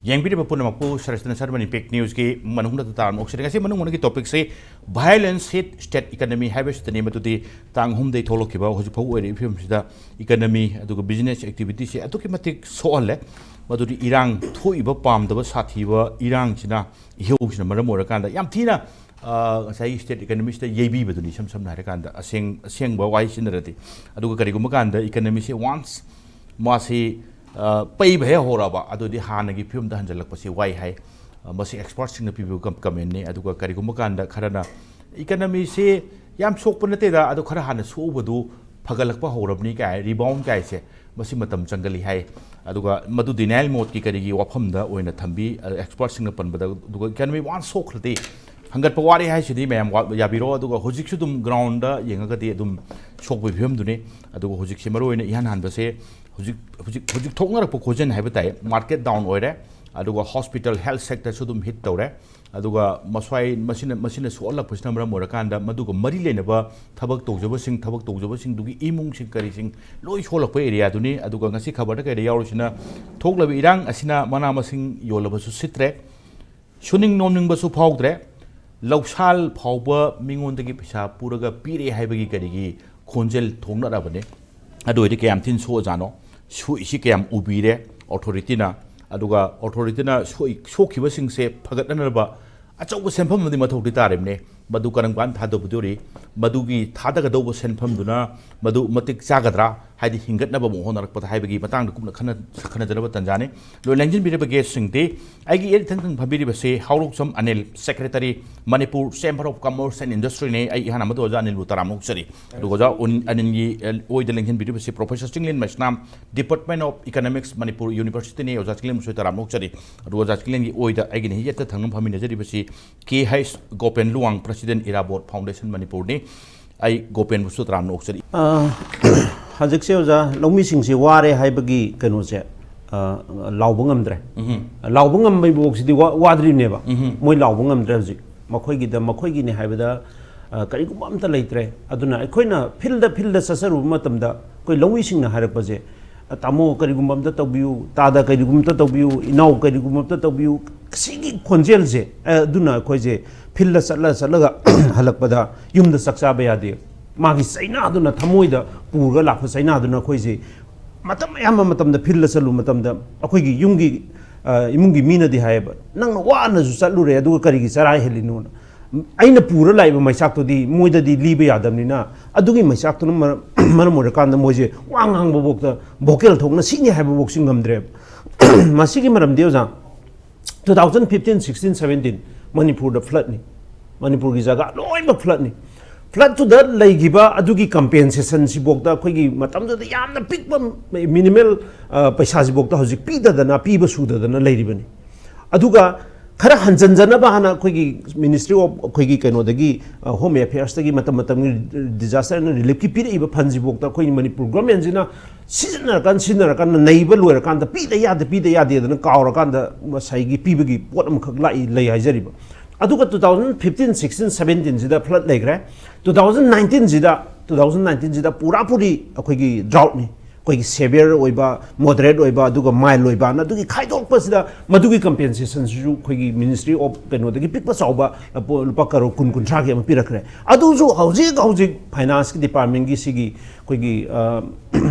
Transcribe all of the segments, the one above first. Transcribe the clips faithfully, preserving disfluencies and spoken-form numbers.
ꯌꯦꯡꯕꯤꯔꯤꯕ ꯄꯨꯝꯅꯃꯛꯄꯨ ꯁꯔꯁꯇꯅ ꯁꯔꯃꯅꯤ ꯄꯦꯛ ꯅ꯭ꯌꯨꯁꯀꯤ ꯃꯅꯨꯡꯗ ꯇꯥꯔꯝ ꯑꯣꯛꯁꯤꯔꯦ꯫ ꯉꯁꯤ ꯃꯅꯨꯡ ꯃꯅꯨꯡꯒꯤ ꯇꯣꯄꯤꯛꯁꯤ ꯚꯥꯏꯑꯣꯂꯦꯟꯁ ꯍꯤꯠ ꯁ꯭ꯇꯦꯠ ꯏꯀꯅꯃꯤ ꯍꯥꯏꯕꯁꯤꯗꯅꯤ꯫ ꯃꯗꯨꯗꯤ ꯇꯥꯡ ꯑꯍꯨꯝꯗꯒꯤ ꯊꯣꯛꯂꯛꯈꯤꯕ ꯍꯧꯖꯤꯛ ꯐꯥꯎꯕ ꯑꯣꯏꯔꯤꯕ ꯐꯤꯕꯝꯁꯤꯗ ꯏꯀꯅꯃꯤ ꯑꯗꯨꯒ ꯕꯤꯖꯤꯅꯦꯁ ꯑꯦꯛꯇꯤꯚꯤꯇꯤꯁꯦ ꯑꯗꯨꯛꯀꯤ ꯃꯇꯤꯛ ꯁꯣꯛꯍꯜꯂꯦ꯫ ꯃꯗꯨꯗꯤ ꯏꯔꯥꯡ ꯊꯣꯛꯏꯕ ꯄꯥꯝꯗꯕ ꯁꯥꯊꯤꯕ ꯏꯔꯥꯡꯁꯤꯅ, ꯏꯍꯧꯁꯤꯅ ꯃꯔꯝ ꯑꯣꯏꯔꯀꯥꯟꯗ ꯌꯥꯝ ꯊꯤꯅ, ꯑ, ꯉꯁꯥꯏꯒꯤ ꯁ꯭ꯇꯦꯠ ꯏꯀꯅꯃꯤꯁꯤꯗ ꯌꯩꯕꯤꯕꯗꯨꯅꯤ, ꯏꯁꯝ ꯁꯝꯅ ꯍꯥꯏꯔꯀꯥꯟꯗ, ꯑꯁꯦꯡ-, ꯑꯁꯦꯡꯕ ꯋꯥꯍꯩ ꯁꯤꯖꯤꯟꯅꯔꯗꯤ꯫ ꯑꯗꯨꯒ ꯀꯔꯤꯒꯨꯝꯕ ꯀꯥꯟꯗ ꯏꯀꯅꯃꯤꯁꯦ ꯋꯥꯟꯁ ꯃꯥꯁꯤ, ꯑ, ꯄꯩꯕ ꯍꯦꯛ ꯍꯧꯔꯛꯑꯕ, ꯑꯗꯨꯗꯤ ꯍꯥꯟꯅꯒꯤ ꯐꯤꯕꯝꯗ ꯍꯟꯖꯜꯂꯛꯄꯁꯤ ꯋꯥꯏ ꯍꯥꯏ꯫ ꯑ, ꯃꯁꯤ ꯑꯦꯛꯁꯄꯔꯠꯁꯤꯡꯅ ꯄꯤꯕꯤꯕ ꯀꯝ-, ꯀꯃꯦꯟꯅꯤ꯫ ꯑꯗꯨꯒ ꯀꯔꯤꯒꯨꯝꯕ ꯀꯥꯟꯗ ꯈꯔꯅ ꯏꯀꯅꯃꯤꯁꯤ ꯌꯥꯝ ꯁꯣꯛꯄ ꯅꯠꯇꯦꯗ, ꯑꯗꯨ ꯈꯔ ꯍꯥꯟꯅ ꯁꯣꯛꯎꯕꯗꯨ ꯐꯒꯠꯂꯛꯄ ꯍꯧꯔꯕꯅꯤ ꯀꯥꯏ, ꯔꯤꯕꯥꯎꯟ ꯀꯥꯏꯁꯦ, ꯃꯁꯤ ꯃꯇꯝ ꯆꯪꯒꯜꯂꯤ ꯍꯥꯏ꯫ ꯑꯗꯨꯒ ꯃꯗꯨ ꯗꯤꯅꯥꯏꯜ ꯃꯣꯠꯀꯤ ꯀꯔꯤꯒꯤ ꯋꯥꯐꯝꯗ ꯑꯣꯏꯅ ꯊꯝꯕꯤ, ꯑ, ꯑꯦꯛꯁꯄꯔꯠꯁꯤꯡꯅ ꯄꯟꯕꯗ꯫ ꯑꯗꯨꯒ ꯏꯀꯅꯃꯤ ꯋꯥꯟꯁ ꯁꯣꯛꯈ꯭ꯔꯗꯤ ꯍꯪꯒꯠꯄ ꯋꯥꯔꯦ ꯍꯥꯏꯁꯤꯗꯤ ꯃꯌꯥꯝ ꯋꯥ-, ꯌꯥꯕꯤꯔꯣ꯫ ꯑꯗꯨꯒ ꯍꯧꯖꯤꯛꯁꯨ ꯑꯗꯨꯝ ꯒ꯭ꯔꯥꯎꯟꯗ ꯌꯦꯡꯉꯒꯗꯤ ꯑꯗꯨꯝ ꯁꯣꯛꯄꯒꯤ ꯐꯤꯕꯝꯗꯨꯅꯤ꯫ ꯑꯗꯨꯒ ꯍꯧꯖꯤꯛꯁꯦ ꯃꯔꯨ ꯑꯣꯏꯅ ꯏꯍꯥꯟ ꯍꯥꯟꯕꯁꯦ ꯍꯧꯖꯤꯛ, ꯍꯧꯖꯤꯛ, ꯍꯧꯖꯤꯛ ꯊꯣꯛꯅꯔꯛꯄ ꯈꯣꯠꯆꯟ ꯍꯥꯏꯕ ꯇꯥꯏ, ꯃꯥꯔꯀꯦꯠ ꯗꯥꯎꯟ ꯑꯣꯏꯔꯦ꯫ ꯑꯗꯨꯒ ꯍꯣꯁꯄꯤꯇꯥꯜ, ꯍꯦꯜꯊ ꯁꯦꯛꯇꯔꯁꯨ ꯑꯗꯨꯝ ꯍꯤꯠ ꯇꯧꯔꯦ꯫ ꯑꯗꯨꯒ ꯃꯁ꯭ꯋꯥꯏ ꯃꯁꯤꯅ, ꯃꯁꯤꯅ ꯁꯣꯛꯍꯜꯂꯛꯄꯁꯤꯅ ꯃꯔꯝ ꯑꯣꯏꯔꯀꯥꯟꯗ ꯃꯗꯨꯒ ꯃꯔꯤ ꯂꯩꯅꯕ ꯊꯕꯛ ꯇꯧꯖꯕꯁꯤꯡ, ꯊꯕꯛ ꯇꯧꯖꯕꯁꯤꯡꯗꯨꯒꯤ ꯏꯃꯨꯡꯁꯤꯡ ꯀꯔꯤꯁꯤꯡ ꯂꯣꯏ ꯁꯣꯛꯍꯜꯂꯛꯄ ꯑꯦꯔꯤꯌꯥꯗꯨꯅꯤ꯫ ꯑꯗꯨꯒ ꯉꯁꯤ ꯈꯕꯔꯗ ꯀꯩꯗ ꯌꯥꯎꯔꯤꯁꯤꯅ ꯊꯣꯛꯂꯕ ꯏꯔꯥꯡ ꯑꯁꯤꯅ ꯃꯅꯥ ꯃꯁꯤꯡ ꯌꯣꯜꯂꯕꯁꯨ ꯁꯤꯠꯇ꯭ꯔꯦ, ꯁꯨꯅꯤꯡ ꯅꯣꯝꯅꯤꯡꯕꯁꯨ ꯐꯥꯎꯗ꯭ꯔꯦ, ꯂꯧꯁꯥꯜ ꯐꯥꯎꯕ ꯃꯤꯉꯣꯟꯗꯒꯤ ꯄꯩꯁꯥ ꯄꯨꯔꯒ ꯄꯤꯔꯦ ꯍꯥꯏꯕꯒꯤ ꯀꯔꯤꯒꯤ ꯈꯣꯟꯖꯦꯜ ꯊꯣꯛꯅꯔꯕꯅꯤ꯫ ꯑꯗꯨ ꯑꯣꯏꯔꯗꯤ ꯀꯌꯥꯝ ꯊꯤꯅ ꯁꯣꯛꯑꯖꯥꯠꯅꯣ? ꯁꯣꯛꯏꯁꯤ ꯀꯌꯥꯝ ꯎꯕꯤꯔꯦ ꯑꯣꯊꯣꯔꯤꯇꯤꯅ? ꯑꯗꯨꯒ ꯑꯣꯊꯣꯔꯤꯇꯤꯅ ꯁꯣꯛꯏ-, ꯁꯣꯛꯈꯤꯕꯁꯤꯡꯁꯦ ꯐꯒꯠꯅꯅꯕ ꯑꯆꯧꯕ ꯁꯦꯟꯐꯝ ꯑꯃꯗꯤ ꯃꯊꯧꯗꯤ ꯇꯥꯔꯤꯕꯅꯤ꯫ ꯃꯗꯨ ꯀꯔꯝ ꯀꯥꯟꯗ ꯊꯥꯗꯧꯕꯗꯤ ꯑꯣꯏꯔꯤ? ꯃꯗꯨꯒꯤ ꯊꯥꯗꯒꯗꯧꯕ ꯁꯦꯟꯐꯝꯗꯨꯅ ꯃꯗꯨ ꯃꯇꯤꯛ ꯆꯥꯒꯗ꯭ꯔꯥ? ꯍꯥꯏꯗꯤ ꯍꯤꯡꯒꯠꯅꯕ ꯑꯃꯨꯛ ꯍꯣꯠꯅꯔꯛꯄꯗ ꯍꯥꯏꯕꯒꯤ ꯃꯇꯥꯡꯗ ꯀꯨꯞꯅ ꯈꯟꯅ-, ꯈꯟꯅꯖꯅꯕ ꯇꯟꯖꯥꯅꯤ꯫ ꯂꯣꯏ ꯂꯦꯡꯁꯤꯟꯕꯤꯔꯤꯕ ꯒꯦꯁꯁꯤꯡꯗꯤ ꯑꯩꯒꯤ ꯏꯊꯪ ꯊꯪ ꯐꯝꯕꯤꯔꯤꯕꯁꯤ Haorokcham Anil, secretary, Manipur chamber of commerce and ꯏꯟꯗꯁꯇ꯭ꯔꯤꯅꯤ꯫ ꯑꯩ ꯏꯍꯥꯟ ꯑꯃꯗ ꯑꯣꯖꯥ ꯑꯅꯤꯜꯕꯨ ꯇꯔꯥꯝꯅ ꯑꯣꯛꯆꯔꯤ꯫ ꯑꯗꯨꯒ ꯑꯣꯖꯥ ꯑꯣꯟ-, ꯑꯅꯤꯜꯒꯤ, ꯑ, ꯑꯣꯏꯗ ꯂꯦꯡꯁꯤꯟꯕꯤꯔꯤꯕꯁꯤ professor Chinglen Meisnam, department of economics, Manipur ꯌꯨꯅꯤꯚꯔꯁꯤꯇꯤꯅꯤ꯫ ꯑꯣꯖꯥ ꯆꯤꯡꯂꯦꯟ ꯃꯁꯣꯏ ꯇꯔꯥꯝꯅ ꯑꯣꯛꯆꯔꯤ꯫ ꯑꯗꯨꯒ ꯑꯣꯖꯥ ꯆꯤꯡꯂꯦꯟꯒꯤ ꯑꯣꯏꯗ ꯑꯩꯒꯤꯅ ꯍꯦꯛ ꯌꯦꯠꯇ ꯊꯪꯅ ꯐꯝꯃꯤꯟꯅꯖꯔꯤꯕꯁꯤ ꯀꯦ ꯍꯩꯁ ꯒꯣꯄꯦꯟ ꯂꯨꯋꯥꯡ, ꯄ꯭ꯔꯁꯤꯗꯦꯟ ꯏꯔꯥꯕꯣꯠ ꯐꯥꯎꯟꯗꯦꯁꯟ ꯃꯅꯤꯄꯨꯔꯅꯤ꯫ ꯑꯩ ꯒꯣꯄꯦꯟꯕꯨꯁꯨ ꯇꯔꯥꯝꯅ ꯑꯣꯛꯆꯔꯤ꯫ ꯑ, ꯍꯧꯖꯤꯛꯁꯦ ꯑꯣꯖꯥ, ꯂꯧꯃꯤꯁꯤꯡꯁꯦ ꯋꯥꯔꯦ ꯍꯥꯏꯕꯒꯤ ꯀꯩꯅꯣꯁꯦ, ꯑ, ꯂꯥꯎꯕ ꯉꯝꯗ꯭ꯔꯦ꯫ ꯎꯝꯍꯨꯝ꯫ ꯂꯥꯎꯕ ꯉꯝꯕꯒꯤ ꯐꯥꯎꯁꯤꯗꯤ ꯋꯥ-, ꯋꯥꯗ꯭ꯔꯤꯕꯅꯦꯕ꯫ ꯎꯝꯍꯨꯝ꯫ ꯃꯣꯏ ꯂꯥꯎꯕ ꯉꯝꯗ꯭ꯔꯦ ꯍꯧꯖꯤꯛ꯫ ꯃꯈꯣꯏꯒꯤꯗ, ꯃꯈꯣꯏꯒꯤꯅꯦ ꯍꯥꯏꯕꯗ, ꯑ, ꯀꯔꯤꯒꯨꯝꯕ ꯑꯝꯇ ꯂꯩꯇ꯭ꯔꯦ꯫ ꯑꯗꯨꯅ ꯑꯩꯈꯣꯏꯅ ꯐꯤꯜꯗ, ꯐꯤꯜꯗ ꯆꯠꯆꯔꯨꯕ ꯃꯇꯝꯗ ꯑꯩꯈꯣꯏ ꯂꯧꯃꯤꯁꯤꯡꯅ ꯍꯥꯏꯔꯛꯄꯁꯦ, "ꯇꯥꯃꯣ, ꯀꯔꯤꯒꯨꯝꯕ ꯑꯝꯇ ꯇꯧꯕꯤꯌꯨ, ꯇꯥꯗ, ꯀꯔꯤꯒꯨꯝꯕ ꯑꯝꯇ ꯇꯧꯕꯤꯌꯨ, ꯏꯅꯥꯎ, ꯀꯔꯤꯒꯨꯝꯕ ꯑꯝꯇ ꯇꯧꯕꯤꯌꯨ", ꯁꯤꯒꯤ ꯈꯣꯟꯖꯦꯜꯁꯦ, ꯑ, ꯑꯗꯨꯅ ꯑꯩꯈꯣꯏꯁꯦ ꯐꯤꯜꯗ ꯆꯠꯂ ꯆꯠꯂꯒ ꯍꯜꯂꯛꯄꯗ ꯌꯨꯝꯗ ꯆꯥꯛ ꯆꯥꯕ ꯌꯥꯗꯦ꯫ ꯃꯥꯒꯤ ꯆꯩꯅꯥꯗꯨꯅ, ꯊꯃꯣꯏꯗ ꯄꯨꯔꯒ ꯂꯥꯛꯄ ꯆꯩꯅꯥꯗꯨꯅ ꯑꯩꯈꯣꯏꯁꯦ ꯃꯇꯝ ꯑꯌꯥꯝꯕ ꯃꯇꯝꯗ ꯐꯤꯜꯗ ꯆꯠꯂꯨꯕ ꯃꯇꯝꯗ ꯑꯩꯈꯣꯏꯒꯤ ꯌꯨꯝꯒꯤ, ꯑ, ꯏꯃꯨꯡꯒꯤ ꯃꯤꯅꯗꯤ ꯍꯥꯏꯌꯦꯕ, "ꯅꯪꯅ ꯋꯥꯅꯁꯨ ꯆꯠꯂꯨꯔꯦ, ꯑꯗꯨꯒ ꯀꯔꯤꯒꯤ ꯆꯔꯥ ꯍꯦꯜꯂꯤꯅꯣꯅ?" ꯑꯩꯅ ꯄꯨꯔ ꯂꯥꯛꯏꯕ ꯃꯩꯆꯥꯛꯇꯨꯗꯤ ꯃꯣꯏꯗꯗꯤ ꯂꯤꯕ ꯌꯥꯗꯕꯅꯤꯅ, ꯑꯗꯨꯒꯤ ꯃꯩꯆꯥꯛꯇꯨꯅ ꯃꯔꯝ, ꯃꯔꯝ ꯑꯣꯏꯔꯀꯥꯟꯗ ꯃꯣꯏꯁꯦ ꯋꯥ ꯉꯥꯡꯕꯐꯥꯎꯗ, ꯚꯣꯀꯦꯜ ꯊꯣꯛꯅ ꯁꯤꯅꯤ ꯍꯥꯏꯕꯐꯥꯎꯁꯤ ꯉꯝꯗ꯭ꯔꯦꯕ꯫ ꯃꯁꯤꯒꯤ ꯃꯔꯝꯗꯤ, ꯑꯣꯖꯥ, two thousand fifteen, sixteen, seventeen ꯃꯅꯤꯄꯨꯔꯗ ꯐ꯭ꯂꯠꯅꯤ꯫ ꯃꯅꯤꯄꯨꯔꯒꯤ ꯖꯒꯥ ꯂꯣꯏꯅꯃꯛ ꯐ꯭ꯂꯠꯅꯤ꯫ ꯐ꯭ꯂꯠꯇꯨꯗ ꯂꯩꯈꯤꯕ ꯑꯗꯨꯒꯤ ꯀꯝꯄꯦꯟꯁꯦꯁꯟꯁꯤꯐꯥꯎꯗ ꯑꯩꯈꯣꯏꯒꯤ ꯃꯇꯝꯗꯨꯗ ꯌꯥꯝꯅ ꯄꯤꯛꯄ, ꯃꯤꯅꯤꯃꯦꯜ, ꯑ, ꯄꯩꯁꯥꯁꯤꯐꯥꯎꯗ ꯍꯧꯖꯤꯛ ꯄꯤꯗꯗꯅ, ꯄꯤꯕ ꯁꯨꯗꯗꯅ ꯂꯩꯔꯤꯕꯅꯤ꯫ ꯑꯗꯨꯒ ꯈꯔ ꯍꯟꯖꯟꯖꯅꯕ ꯍꯥꯏꯅ ꯑꯩꯈꯣꯏꯒꯤ ꯃꯤꯅꯤꯁꯇ꯭ꯔꯤ ꯑꯣꯐ, ꯑꯩꯈꯣꯏꯒꯤ ꯀꯩꯅꯣꯗꯒꯤ, ꯑ, ꯍꯣꯝ ꯑꯦꯐꯤꯌꯔꯁꯇꯒꯤ ꯃꯇꯝ ꯃꯇꯝꯒꯤ ꯗꯤꯖꯥꯁꯇꯔ ꯑꯦꯟ ꯔꯤꯂꯤꯐꯀꯤ ꯄꯤꯔꯛꯏꯕ ꯐꯟꯁꯤꯐꯥꯎꯗ ꯑꯩꯈꯣꯏꯒꯤ ꯃꯅꯤꯄꯨꯔ ꯒꯣꯔꯃꯦꯟꯁꯤꯅ ꯁꯤꯖꯤꯟꯅꯔꯀꯥꯟꯗ, ꯁꯤꯖꯤꯟꯅꯔꯀꯥꯟꯗ, ꯅꯩꯕ ꯂꯣꯏꯔꯀꯥꯟꯗ ꯄꯤꯗ ꯌꯥꯗꯦ, ꯄꯤꯗ ꯌꯥꯗꯦꯗꯅ ꯀꯥꯎꯔꯀꯥꯟꯗ ꯉꯁꯥꯏꯒꯤ ꯄꯤꯕꯒꯤ ꯄꯣꯠ ꯑꯃꯈꯛ ꯂꯥꯛꯏ, ꯂꯩ ꯍꯥꯏꯖꯔꯤꯕ꯫ ꯑꯗꯨꯒ two thousand fifteen, sixteen, seventeenꯁꯤꯗ ꯐ꯭ꯂꯠ ꯂꯩꯈ꯭ꯔꯦ꯫ Two thousand nineteenꯁꯤꯗ, two thousand nineteenꯁꯤꯗ ꯄꯨꯔꯥ ꯄꯨꯔꯤ ꯑꯩꯈꯣꯏꯒꯤ ꯗ꯭ꯔꯥꯎꯠꯅꯤ꯫ ꯑꯩꯈꯣꯏꯒꯤ ꯁꯦꯚꯤꯌꯔ ꯑꯣꯏꯕ, ꯃꯣꯗꯔꯦꯠ ꯑꯣꯏꯕ, ꯑꯗꯨꯒ ꯃꯥꯏꯜ ꯑꯣꯏꯕ ꯑꯅ ꯑꯗꯨꯒꯤ ꯈꯥꯏꯗꯣꯛꯄꯁꯤꯗ ꯃꯗꯨꯒꯤ ꯀꯝꯄꯦꯟꯁꯦꯁꯟꯁꯤꯁꯨ ꯑꯩꯈꯣꯏꯒꯤ ꯃꯤꯅꯤꯁꯇ꯭ꯔꯤ ꯑꯣꯐ ꯀꯩꯅꯣꯗꯒꯤ ꯄꯤꯛꯄ ꯆꯥꯎꯕ ꯂꯨꯄꯥ ꯀꯔꯣꯔ ꯀꯨꯟ, ꯀꯨꯟꯊ꯭ꯔꯥꯒꯤ ꯑꯃ ꯄꯤꯔꯛꯈ꯭ꯔꯦ꯫ ꯑꯗꯨꯁꯨ ꯍꯧꯖꯤꯛ ꯍꯧꯖꯤꯛ ꯐꯥꯏꯅꯥꯟꯁꯀꯤ ꯗꯤꯄꯥꯔꯠꯃꯦꯟꯒꯤ ꯁꯤꯒꯤ ꯑꯩꯈꯣꯏꯒꯤ, ꯑ,